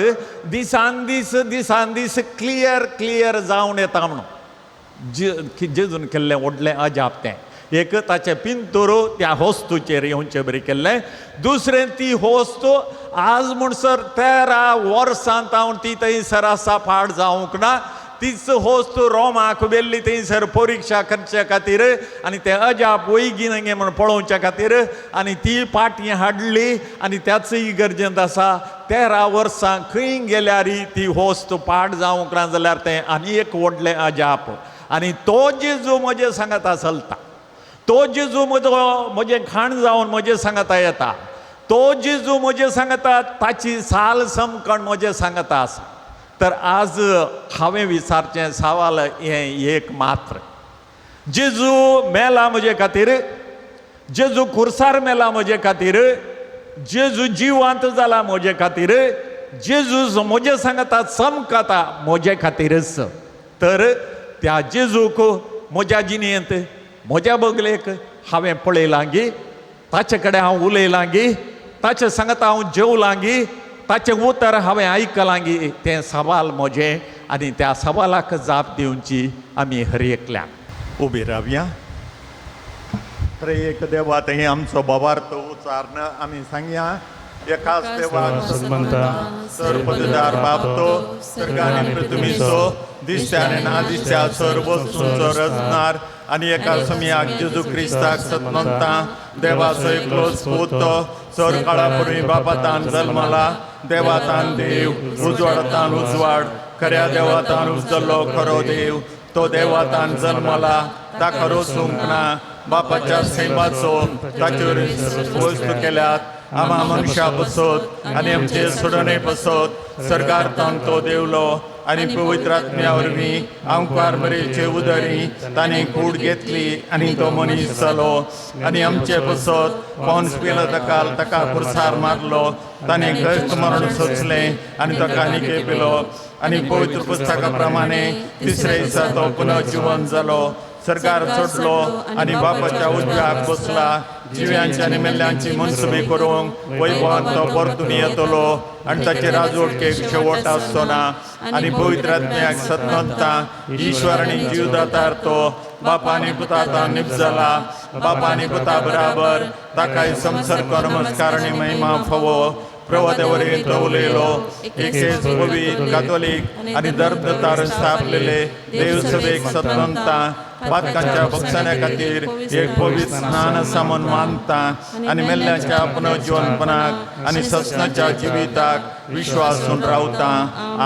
दिसान दीस दिसान दीस क्लियर क्लियर जावन येता म्हणून. जेजून केल्लें व्हडलें अजाप तें एक ताचें पिंतूर त्या वस्तूचेर येवचें बरी केल्लें. दुसरें ती वस्तू आज म्हणसर 13 वर्सां तावन ती थंयसर आसा, पाड जावंक ना. तीच वस्तू रोमाक व्हेल्ली थंयसर परिक्षा करचे खातीर आनी तें अजाप वैगीन म्हूण पळोवच्या खातीर आनी ती पाटी हाडली आनी त्याच इगर्जेंत आसा. 13 वर्सां खंय गेल्यार ती वस्तू पाड जावंक ना जाल्यार तें आनी एक व्हडलें अजाप. आनी तो जेजू म्हजें सांगाता चलता, तो जेजू म्हजो म्हजें खाण जावन म्हजें सांगाता येता, तो जेजू म्हजें सांगाता ताची साल समकण म्हजें सांगाता आसा. तर आज हांवें विचारचें सवाल हें एक मात्र, जेजू मेला म्हजे खातीर, जेजू खुर्सार मेला म्हजे खातीर, जेजू जिवांत जाला म्हजे खातीर, जेजू म्हजें सांगाता चमकता म्हजे खातीरच. तर त्या जेजूक म्हज्या जिणेंत म्हज्या बगलेक हांवें पळयलां गी, ताचे कडेन हांव उलयलां गी, ताचे सांगाता हांव जेवलां गी, ताचें उतर हांवें आयकलां गी, तें सवाल म्हजें आनी त्या सवालाक जाप दिवची आमी हर एकल्यान. उबी रावया. तर एक देवा थंय आमचो बाबार्थ उच्चारण आमी सांगया. एकाच देवाक सन्मंता सर्वपददार बाप तो सर्ग आनी पृथ्वीचो दिसत्या आनी ना दिसत्या सर्व वस्तूंचो रचणार आनी एका समयाक जेजू क्रिस्ताक सतमंता देवाचो एकलोच पूत तो चड काळा पूर्वी बापातान जल्मला, देवातान देव, उजवाडातान उजवाड, खऱ्या देवातान उजल्लो खरो देव, तो देवातान जल्मला, ताका रोसूंक ना, बापाच्या सैमाचो ताचेर वस्तू केल्यात आमा मनशा पसत आनी आमचे सोडणे पसत सरकार तो देवलो आनी पवित्र आत्म्या वरवीं आमकार मरेचे उदरी ताणें कूड घेतली आनी तो मनीस जालो आनी आमचे पसत पॉन्स पिलाताकाल ताका पुरसार मारलो, ताणें कश्ट मरण सोचलें आनी ताका निके पिलो आनी पवित्र पुस्तका प्रमाणे तिसऱ्या दिसा तो पुनर्जिवन जालो, सरकार सोडलो आनी बापाच्या उजव्याक बसला, जिव्यांची आनी मेल्ल्यांची मनसुबी करूंक वैभवान तो परतून येतलो आनी ताचे राजवटकेक शेवट आसचो ना. आनी पवित्र आत्म्याक सतमंता ईश्वर आनी जीवदातार तो बापा आनी पुता निपजला, बापा आनी पुता बराबर ताकाय संसर्ग नमस्कार आनी महिमा फावो. प्रवाद्यावरी तो उलयलो, एकसेच पवित्र कातोलीक आनी धर्मदार स्थापलेले देवसभेक सतमंता पातकांच्या बक्षण्या खातीर एक पवित्र स्नान सामान मानता आनी मेल्ल्याच्या पुनर्जीवनपणाक आनी ससनाच्या जिविताक विश्वासून रावता.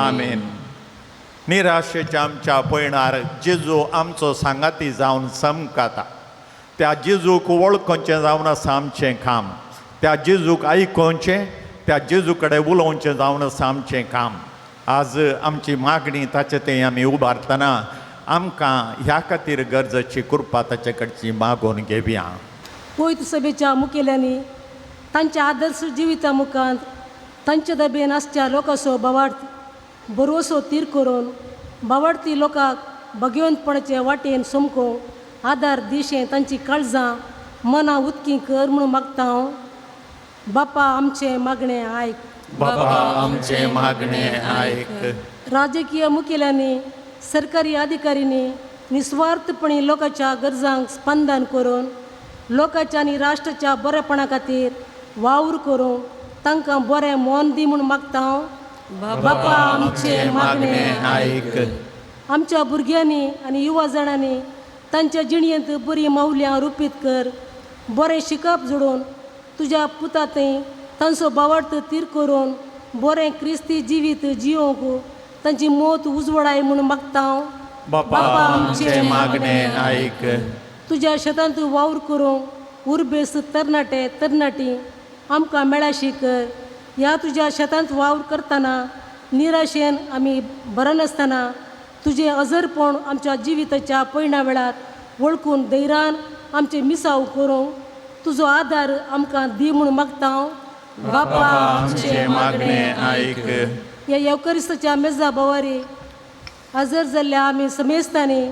आमेन. निराशेच्या आमच्या पयणार जेजू आमचो सांगाती जावन चमकाता. त्या जेजूक वळखोवचें जावन आसा आमचें काम, त्या जेजूक आयकोवचें, त्या जेजू कडेन उलोवचें जावन आसा आमचें काम. आज आमची मागणी ताचे तें आमी उबारतना आमकां ह्या खातीर गरजेची कृपा ताचे कडची मागून घेवया. पवित्र सभेच्या मुखेल्यांनी तांच्या आदर्श जिविता मुखांत तांच्या दबेन आसच्या लोकांचो बावार्थ बरोसो तीर करून बावार्थी लोकांक भगवंतपणाचे वाटेन समको आदार दिशें तांची काळजां मनां उदकी कर म्हणून मागता हांव. बापा आमचें मागणें आयक, बापा आमचें मागणें आयक. राजकीय मुखेल्यांनी सरकारी अधिकाऱ्यांनी निस्वार्थपणी लोकांच्या गरजांक स्पंदन करून लोकांच्या आनी राष्ट्राच्या बरेपणा खातीर वावर करूंक तांकां बरें मन दी म्हूण मागता हांव. बापा आमचें मागणें आयक. आमच्या भुरग्यांनी आनी युवा जाणांनी तांच्या जिणेंत बरीं मावल्यां रुपीत कर, बरें शिकप जोडून तुज्या पुता थंय तांचो बावार्थ तीर करून बरें क्रिस्ती जिवीत जियोवंक तांची मौत उजवडाय म्हूण मागता हांव. बापा आमचें मागणें आयक. तुज्या शेतांत वावर करूंक उर्बेस तरणाटे तरणाटी आमकां मेळाशी कर. ह्या तुज्या शेतांत वावर करतना निराशेन आमी बरनासतना तुजें अजरपण आमच्या जिविताच्या पयणा वेळार वळखून धैर्यान आमचें मिसाव करूंक तुजो आदार आमकां दी म्हूण मागता हांव. बापा आमचें मागणें आयक. ह्या येवकरिस्ताच्या मेजा भोवारी हजर जाल्ल्या आमी समेस्तांनी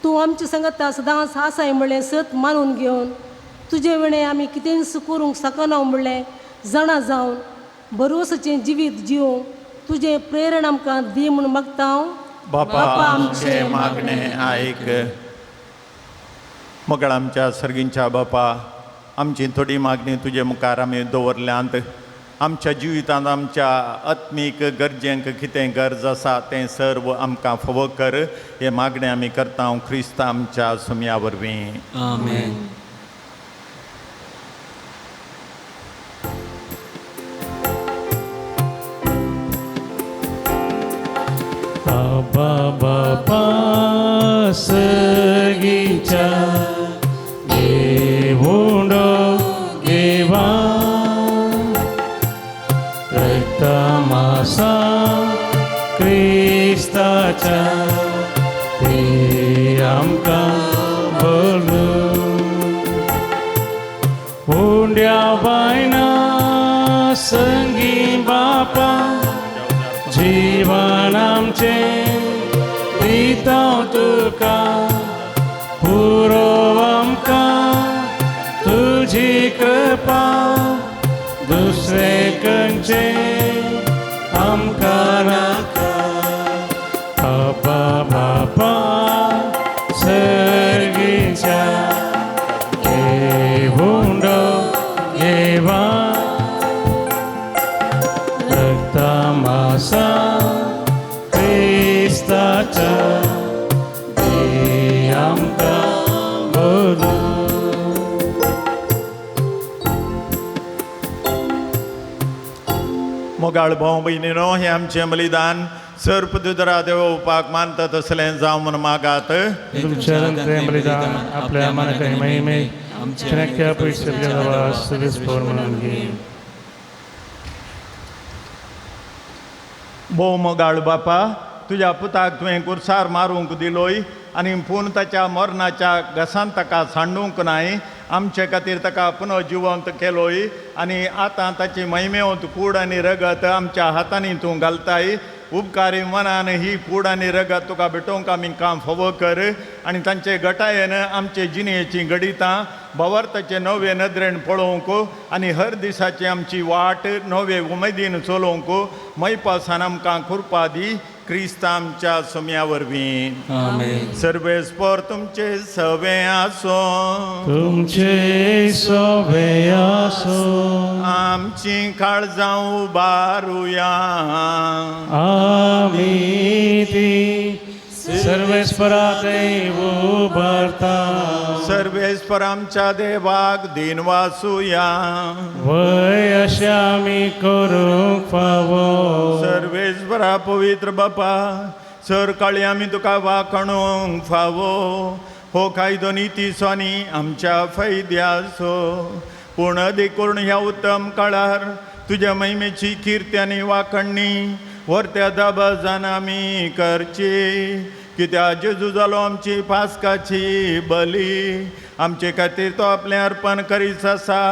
तूं आमचे सांगाता सदांच आसाय म्हणलें सत मानून घेवन तुजे विणें आमी कितेंच करूंक शकना म्हणलें जाणा जावन भरवसाचें जिवीत जिवूंक तुजें प्रेरण आमकां दी म्हूण मागता हांव. बापा आमचें मागणें आयक. मगळ आमच्या सर्गींच्या बापा, आमची थोडी मागणी तुजे मुखार आमी दवरल्यांत. आमच्या जिवितांत आमच्या आत्मीक गरजेंक कितें गरज आसा तें सर्व आमकां फावो कर. हें मागणें आमी करता क्रिस्ता आमच्या सुमया वरवीं. आमेन. बाबा बाबा सगीच्या देवुंडो देवा रक्तमासा क्रिस्ताच्या ते आमकां बोलू उंड्या बायना संगी बापा जीवन आमचें दिता तुका पुरो आमकां तुजी कृपा दुसरें खंयचें आमकां नाका. बाबा बाबा सर्गीच्या देवुंडो देवा रक्तमासा क्रिस्ताच्या दी आमकां बोलू. मोगाळ भाव भयणीनो, हें आमचें बलिदान सर्प दुदरा देवोवपाक मानता तसलें जावं म्हूण मागात. तुमच्या बलिदान आपल्या मनाक महिमे आमच्या पयशे म्हणून घे. भोव मोगाळ बापा, तुज्या पुताक तुवें कुर्सार मारूंक दिलोय आनी पूण ताच्या मरणाच्या घसान ताका सांडूंक नाय. आमचे खातीर ताका पुनः जिवंत केलोय आनी आतां ताची महिमेवंत कूड आनी रगत आमच्या हातांनी तूं घालताय. उपकारी मनान ही कूड आनी रगत तुका भेटोवंक आमी काम फावो कर आनी तांचे गटायेन आमचे जिणेचीं घडितां भवार्थाचे नवे नदरेन पळोवंक आनी हर दिसाची आमची वाट नवे उमेदीन चलोवंक मैपासान आमकां कृपा दी. क्रिस्ता आमच्या सुम्या वरवीं. आमेन. सर्वेस्पर तुमचे सवे आसो. तुमचे सवे आसो. आमची काळजां उबारुया. आमी ती सर्वेस्परा थंय उबारता. सर्वेस्पर आमच्या देवाक दिन वासुया. वय अशें आमी करूंक फावो. सर्वेस्परा पवित्र बापा, सरकाळी आमी तुका वाखणूंक फावो. हो कायदो नितीचो आनी आमच्या फायद्याचो. पूण अदीक करून ह्या उत्तम काळार तुज्या महिमेची किर्ती आनी वाखणणी व्हरत्या दबाजान आमी करची. कित्याक जेजू जालो आमची पास्काची बली. आमचे खातीर तो आपलें अर्पण करीत आसा.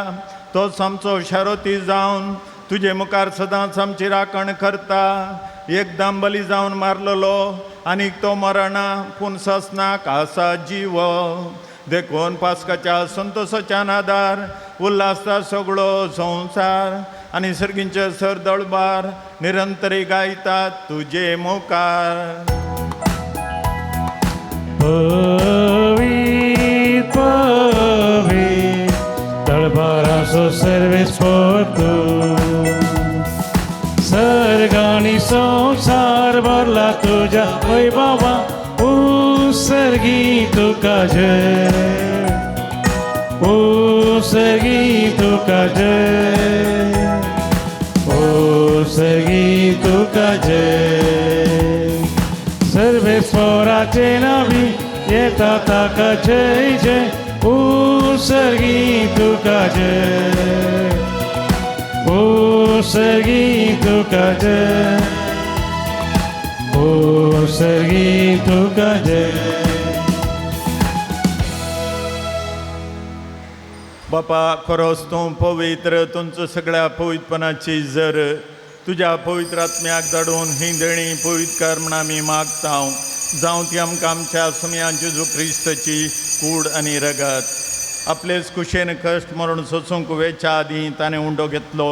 तोच आमचो शारोती जावन तुजे मुखार सदांच आमची राखण करता. एकदम बली जावन मारलेलो आनीक तो मरणा पूण ससनाक आसा जीव. देखून पास्काच्या संतोसाच्या नादार उल्हासता सगळो संवसार आनी सर्गींचे सरदळबार निरंतरी गायतात तुजे मुखार. पवित्र पवित्र दळबाराचो सर्वेस्पर तूं. सर्ग आनी संवसार भरला तुज्या वैभवा. उत्सर्गी तुका जय, उत्सर्गी तुका जय, उत्सर्गी तुका जय. सर्वेस्पराचे नावी येता ताका जय जय. उत्सर्गी तुका जय, उत्सर्गी तुका जय, उत्सर्गी तुका जय. बापा खरोच तूं पवित्र, तुमचो सगळ्या पवित्रपणाची जर तुज्या पवित्र आत्म्याक धाडून ही देणी पवित्र कर म्हण आमी मागता. जावं ती आमकां आमच्या सुमया जेजू क्रिस्ताची कूड आनी रगत. आपलेच कुशेन कश्ट मरण सोसूंक वेच्या आदीं ताणें उंडो घेतलो,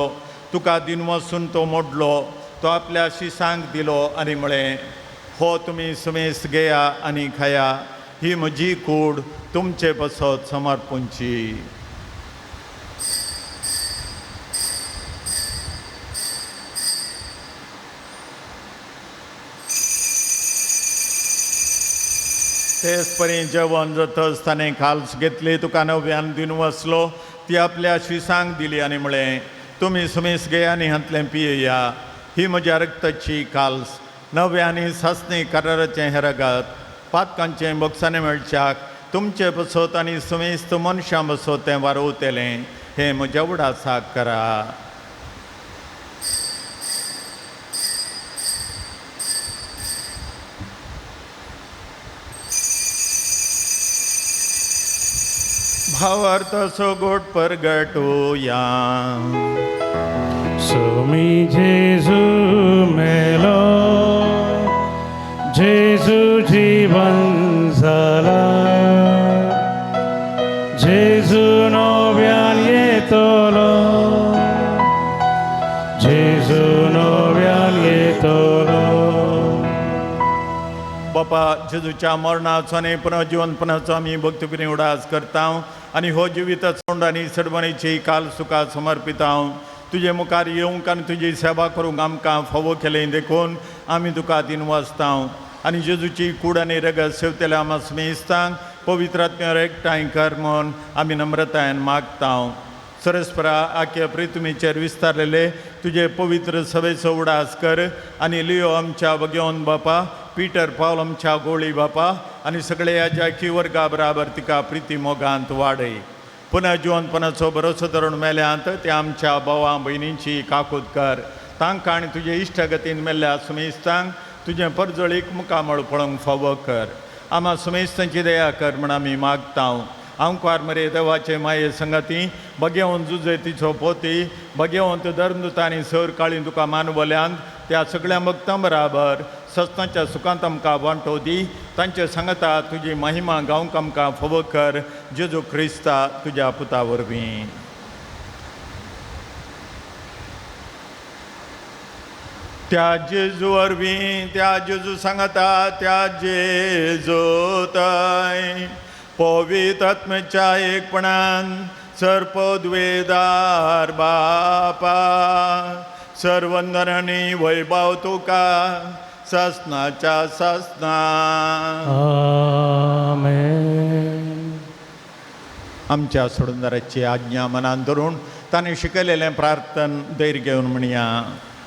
तुका दिनवासून तो मोडलो, तो आपल्या शिसांक दिलो आनी म्हळें, हो तुमी सुमेस घेया आनी खाया, ही म्हजी कूड तुमचे पासत समर्पूंची. तेच परी जेवण जातच ताणें खाल्स घेतली, तुका नव्यान दिनवासलो, ती आपल्या शिसांक दिली आनी म्हळें, तुमी सुमेस घेया आनी हांतलें पियेया, ही म्हज्या रक्ताची काल्स, नव्या आनी सासणी कराराचें हें रगत, पातकांचें बोगसाणें मेळच्याक तुमचे बसत आनी सुमेस्त मनशां बसत तें वारोवतलें, हें म्हज्या उडासाक करा. भावार्थ सोगोट परगटूया. सुमी जेजू मेलो, जेजू जीवन जाला, जेजू नव्यान येतलो, जेजू नव्यान येतलो. बापा, जेजूच्या मरणाचो आनी पुनर्जिवनपणाचो आमी भक्तीपिणी उडास करता आनी हो जिविताचो आनी सडवणीची काल सुखा समर्पिता. तुजे मुखार येवंक आनी तुजी सेवा करूंक आमकां फावो केलें देखून आमी तुका दिनवासता आनी जेजूची कूड आनी रगत सेवतल्या आमा स्मेस्तांक पवित्र आत्म्यार एकठांय कर म्हूण आमी नम्रतायेन मागता. सरस्परा आख्या प्रितुमीचेर विस्तारलेले तुजे पवित्र सभेचो उडास कर आनी लियो आमच्या भगेवन बापा, पीटर पावल आमच्या गोळी बापा आनी सगळे ह्या वर्गा बराबर तिका प्रिती मोगांत वाडय. पुनः जिवनपणाचो भरोसो धरून मेल्यांत ते आमच्या भावां भयणींची काकूत कर, तांकां आनी तुजे इश्टागतीन मेल्ल्या सुमेस्तांक तुजें परजळीक मुखामळ पळोवंक फावो कर. आमा सुमेस्तांची दया कर म्हण आमी मागता. आंकवार मरे देवाचे माये संगती बगेवन जुजे तिचो पोती बगेवंत धर्मदूत आनी सर काळी तुका मानवल्यांत त्या सगळ्या भक्तां बराबर सस्तांच्या सुखांत आमकां वांटो दी, तांचे सांगता तुजी महिमा गावंक आमकां फावो कर, जेजू क्रिस्ता तुज्या पुता वरवीं. त्या जेजू वरवीं, त्या जेजू सांगता, त्या जेजू तय पवित्र आत्म्याच्या एकपणान सर्पद्वेदार बापा, सर्वंदन आनी वैभव तुका सासनाच्या सासना. आमेन. आमच्या सोडूनदाराची आज्ञा मनान धरून ताणें शिकयलेलें प्रार्थन धैर्य घेवन म्हणया.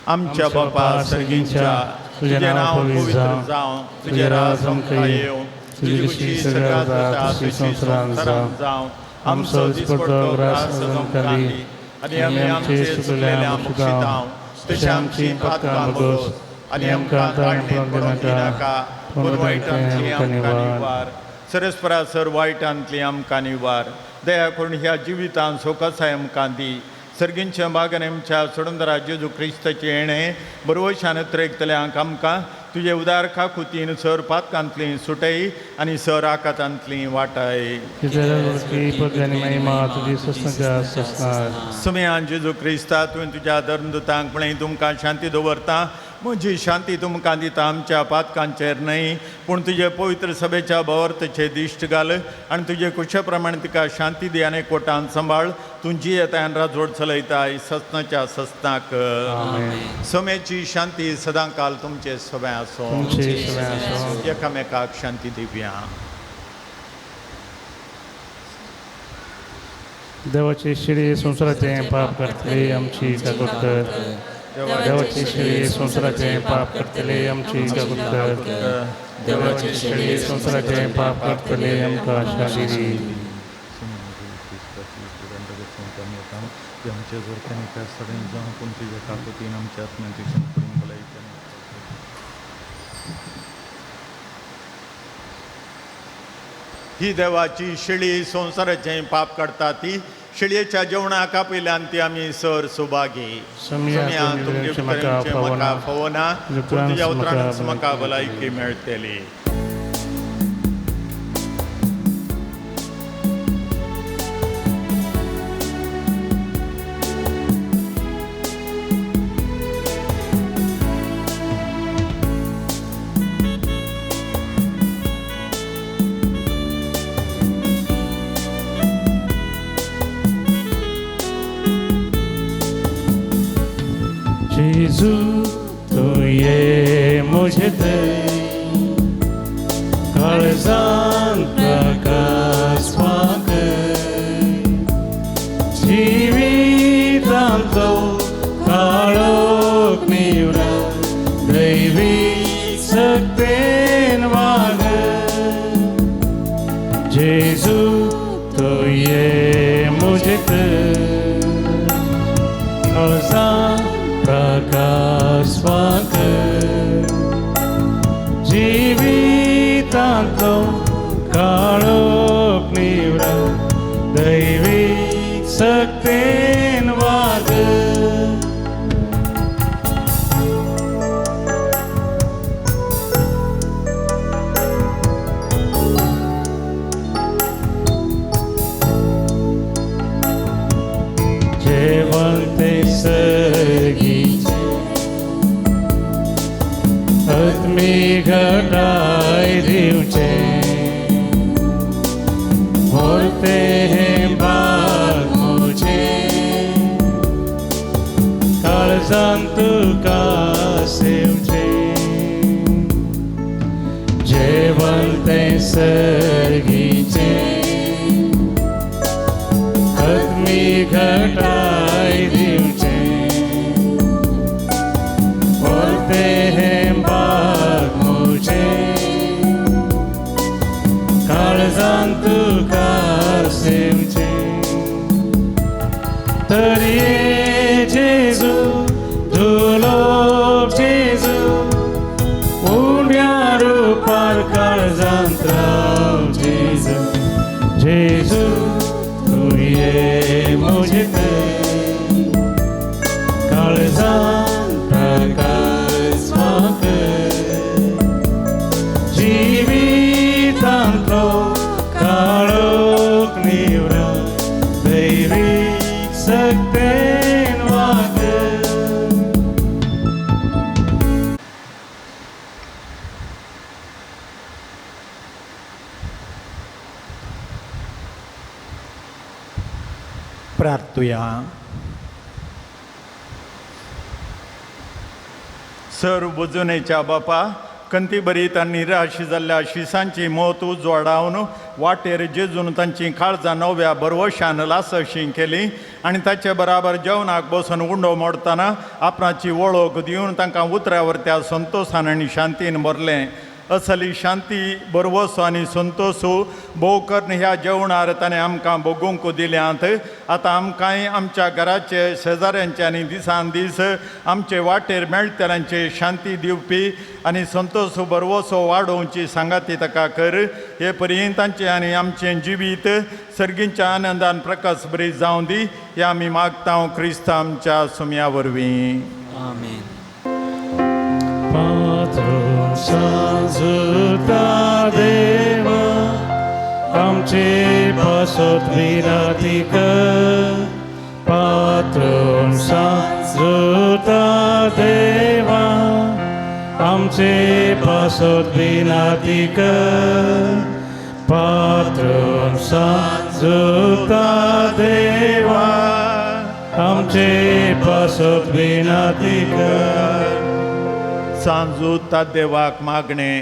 आमच्या बापा सर्गींच्या, तुजें नांव पवित्र जावं, तुजें राज आमकां येवं, तुजी खुशी सगळ्या जाता तशी संवसारांत जावं, आमचो दिसपडतो ग्रास आमकां दी आनी आमी आमचे चुकलेल्या बक्षितांव तशें आमची पातकां भोगोस आनी आमकां ताळणेंत पडूंक दिनाका, पूण वायटांतली आमकां निवार. सरस्परा सर वायटांतली आमकां निवार. दया करून ह्या जिवितांत सोकसाय आमकां दी. सर्गींच्या बागान आमच्या सोडंदरा जेजू क्रिस्ताचें येणें बरवशान त्रेकतल्यांक आमकां तुजे उदार काकुतीन सर पातकांतली सुटय आनी सर आकातांतली वाटाय. सुमयान जेजू क्रिस्ता तुवें तुज्या धर्मदूतांक म्हळें, तुमकां शांती दवरता, म्हजी शांती तुमकां दिता, आमच्या पातकांचेर न्हय पूण तुजे पवित्र सभेच्या भावार्थाचेर दिश्ट घाल आनी तुजे कुशे प्रमाणे तिका शांती दी आनी कोटान सांबाळ. तूं जियेताय राजवट चलयताय ससनाच्या ससनाक. समेची शांती सदांकाल तुमचे सगळें आसूं. एकामेकाक शांती दिवया. देवाची शिडी संवसाराचें पाप करतले आमची काकूत कर. देवाची शिडी संवसाराचें पाप करतले आमची काकूत कर. देवाची शिडी संवसाराचें पाप करतले आमकां शांती दी. ही देवाची शिळी संवसाराचें पाप काडटा ती शिळयेच्या जेवणाक आपयल्यान ती आमी सर सुभागी. समिया तुमचे म्हाका फावना, पूण तुज्या उतरानच म्हाका भलायकी मेळटली. जेजू तूं ये म्हजे थंय काळजान प्रकाशपाक जिवितांतलो काळोख निवळ दैवी शक्तेन वाग जेजू तूं ये म्हजे थंय काळजान प्रकाशपाक जिवितांतलो काळोख निवळ दैवी शक्तेन वाग. जेवण ते सर्गीचे आत्मी घटाय दिवचे मोरते हें बाग म्हजें काळजान तुका सेवचें जेवण तें सर्गीचें आत्मी घटाय दिवचें मोरते हें बाग म्हजें काळजान तुका सेवचें. तर ये जेजू दुलोब जेजू उण्या रुपार काळजांत राव जेजू. जेजू तूं ये म्हजे थंय काळजान प्रकाशपाक जिवितांतलो काळोख निवळ दैवी शक्तेन वाग. प्रार्थुया. सर बुजुनेच्या बापा कंती बरीत आनी निराश जाल्ल्या शिसांची मत उजवाडावन वाटेर जेजून तांची काळजां नव्या बरवशान लासशी केली आनी ताचे बराबर जेवणाक बसून उंडो मोडटना आपणाची वळख दिवन तांकां उतरावर त्या संतोशान आनी शांतीन भरलें. असली शांती बरवसो आनी संतोशू भोव करून ह्या जेवणार ताणें आमकां भोगूंक दिल्यांत. आतां आमकांय आमच्या घराचे शेजाऱ्यांचे आनी दिसान दीस आमचे वाटेर मेळटल्यांचे शांती दिवपी आनी संतोश बरवसो वाडोवची सांगाती ताका कर. हे पर्यंत तांचें आनी आमचें जिवीत सर्गींच्या आनंदान प्रकाश बरी जावं दी हे आमी मागता क्रिस्त आमच्या सुम्या वरवीं. आमेन. पात्रून सांजुता देवा आमचे पासत विनाती कर. पात्रून सांजुता देवा आमचे पासत विनाती कर. पात्रून सांजुता देवा आमचे पासत विनाती कर. सांजूता देवाक मागणे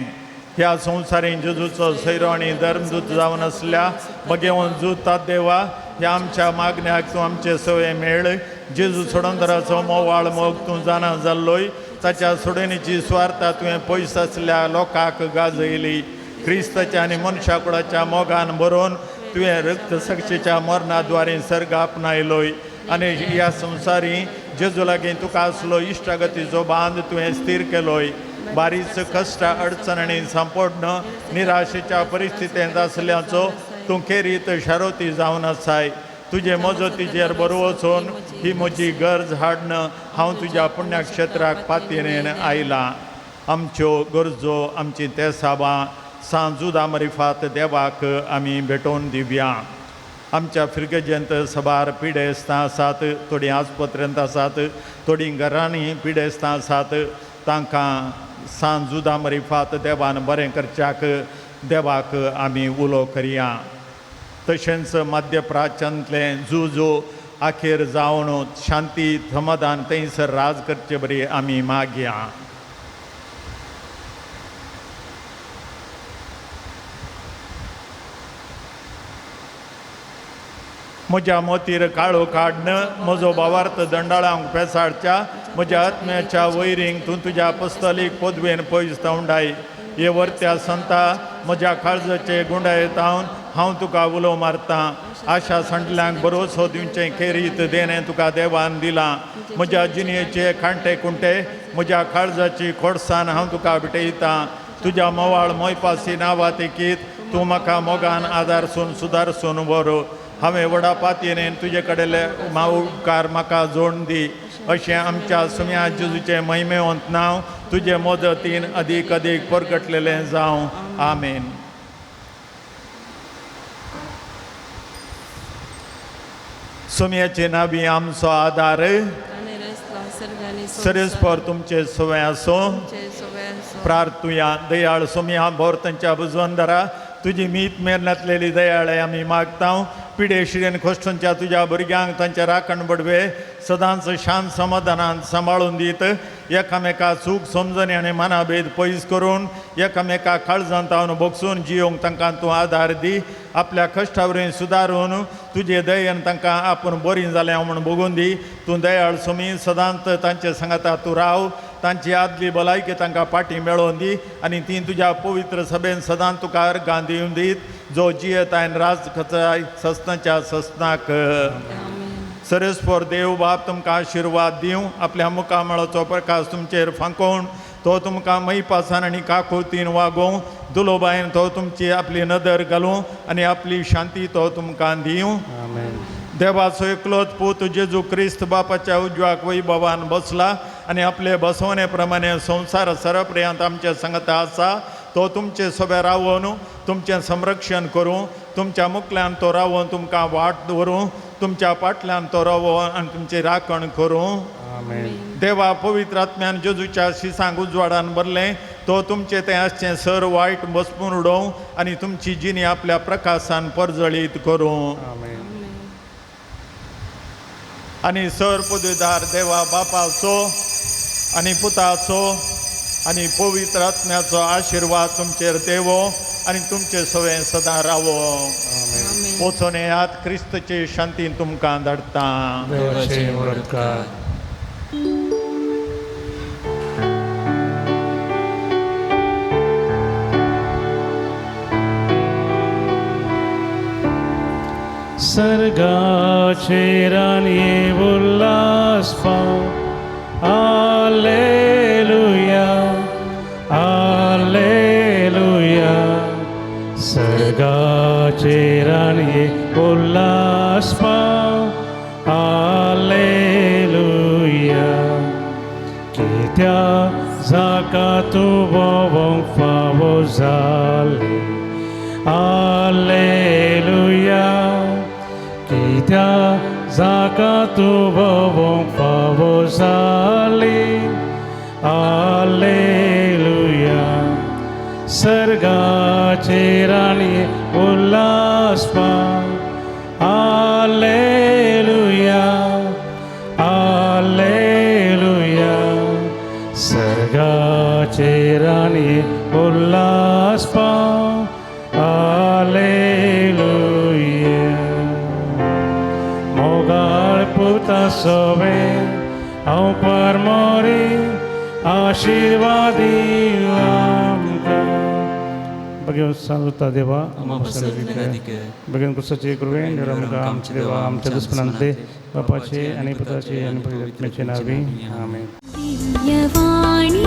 ह्या संवसारीन जेजूचो सैरो आनी धर्मदूत जावन आसल्या बगेवन जुता देवा ह्या आमच्या मागण्याक तूं आमचे सवय मेळ. जेजू सोडंदराचो मोवाळ मोग तूं जाणा जाल्लोय ताच्या सोडणीची स्वार्था तुवें पयस आसल्या लोकांक गाजयली. क्रिस्ताच्या आनी मनशा कुडाच्या मोगान बरोवन तुवें रक्तसक्षेच्या मरणा द्वारे सर्ग आपणायलोय आनी ह्या संवसारी जेजू लागीं तुका आसलो इश्टागतीचो बांद तुवें स्थीर केलोय. बारीच कश्ट अडचण आनी सांपडण निराशेच्या परिस्थितींत आसल्याचो तूं खेरीत शारोती जावन आसाय. तुजे मजतीचेर बरो वचून ही म्हजी गरज हाडन हांव तुज्या पुण्यक्षेत्राक पातयेन आयलां. आमच्यो गरजो आमची तेसाबां सांजुदा मरिफात देवाक आमी भेटोवन दिवया. आमच्या फिर्गजेंत सबार पिडेस्तां आसात, थोडीं आस्पत्रेंत आसात, थोडीं घरांनी पिडेस्तां आसात. तांकां सांजुदा मरिफात देवान बरें करच्याक देवाक आमी उलो करया. तशेंच मध्य प्राच्यांतलें जुजो अखेर जावन शांती समाधान थंयसर राज करचे बरी आमी मागया. म्हज्या मोतीर काळो काडन म्हजो भावार्थ दंडाळांक पेसाडच्या म्हज्या आत्म्याच्या वैरींक तूं तुज्या पस्तलीक पदवेन पयस तवंडाय. हे वर्त्या संता म्हज्या काळजाचे गुंडायतावन हांव तुका उलो मारतां. आशा सांडल्यांक भरोसो दिवचें खेरीत देणें तुका देवान दिलां. म्हज्या जिणेचे कांटे कुंटे म्हज्या काळजाची खोडसान हांव तुका भेटयतां. तुज्या मोवाळ मोयपासी नांवा तेकीत तूं म्हाका मोगान आदारसून सुदारसून व्हर. हांवें व्हडा पातयेन तुजे कडेले उपकार म्हाका जोडून दी. अशें आमच्या सुम्या जेजूचें महिमेवंत नांव तुजे मदतीन अदीक अदीक परगटलेलें जावं. आमेन. सुम्याचे नावी आमचो आदार सरेस्पर तुमचे सवय आसूं. प्रार्थुया. दयाळ सुम्या भोर तांच्या बुजवंदरा तुजी मीत मेरनातलेली दयाळे आमी मागता. पिडे शिरेन खोश्टूंच्या तुज्या भुरग्यांक तांचे राखण बडवे सदांच शांत समाधानान सांबाळून दीत एकामेका चूक समजणी आनी मनाभेद पयस करून एकामेका काळजांत हांव भोगसून जियोंक तांकां तूं आदार दी. आपल्या कश्टा वरवीं सुदारून तुजे दयेन तांकां आपूण बरीं जालें म्हूण भोगून दी. तूं दयाळ सुमी सदांच तांचे सांगाता तूं राव. तांची आदली भलायकी तांकां पाटी मेळोवन दी आनी ती तुज्या पवित्र सभेन सदांच तुका अर्गां दिवन दीत जो जियेतायन राज खचाय सस्नाच्या सस्नाक. सरेस्पर देव बाप तुमकां आशिर्वाद दिवं. आपल्या मुखामळाचो प्रकाश तुमचेर फांकोवन तो तुमकां मैपासान आनी काकुळतीन वागोवं. दुलोबायन तो तुमची आपली नदर घालूं आनी आपली शांती तो तुमकां दिवं. देवाचो एकलोच पूत जेजू क्रिस्त बापाच्या उजव्याक वैभवान बसला आनी आपले बसवणे प्रमाणे संवसार सरपर्यंत आमचे सांगता आसा. तो तुमचे सोबे रावोन तुमचें संरक्षण करूं. तुमच्या मुखल्यान तो रावोन तुमकां वाट दवरूं. तुमच्या पाटल्यान तो रावोन आनी तुमची राखण करूं. देवा पवित्र आत्म्यान जेजूच्या शिसांक उजवाडान भरलें तो तुमचें तें आसचें सर वायट बसपून उडोवं आनी तुमची जिणी आपल्या प्रकाशान परजळीत करूं. आनी सर पदवीदार देवा बापाचो आनी पुताचो आनी पवित्र आत्म्याचो आशिर्वाद तुमचेर देवो आनी तुमचे सवें सदां रावो. वचून येयात. क्रिस्तचे शांतीन तुमकां धाडटा. सर्गाचेर आनी उल्हास पाव. आलेलुया आलेलुया. सर्गाचेर आनी उल्हास पाव. आलेलुया. कित्या जाका तूं भोवंक फावो जालें. आलेलुया. कित्या जाका तूं भोवंक फावो जालें. आलेलुया. सर्गाचेर आनी उल्हास पाव. आलेलुया आलेलुया. सर्गाचेर आनी उल्हास पाव. आलेलुया. मोगाळ पुता सोवे हांव परमोरी आशिर्वादी आमकां. बघून सांगता देवा बघून कुसाचे कृपेन आमकां आमचे देवा आमच्या दुस्मनांतले बापाचे आनी पुताचे आनी पवित्र आत्म्याचे नावी. आमेन. दिव्यवाणी.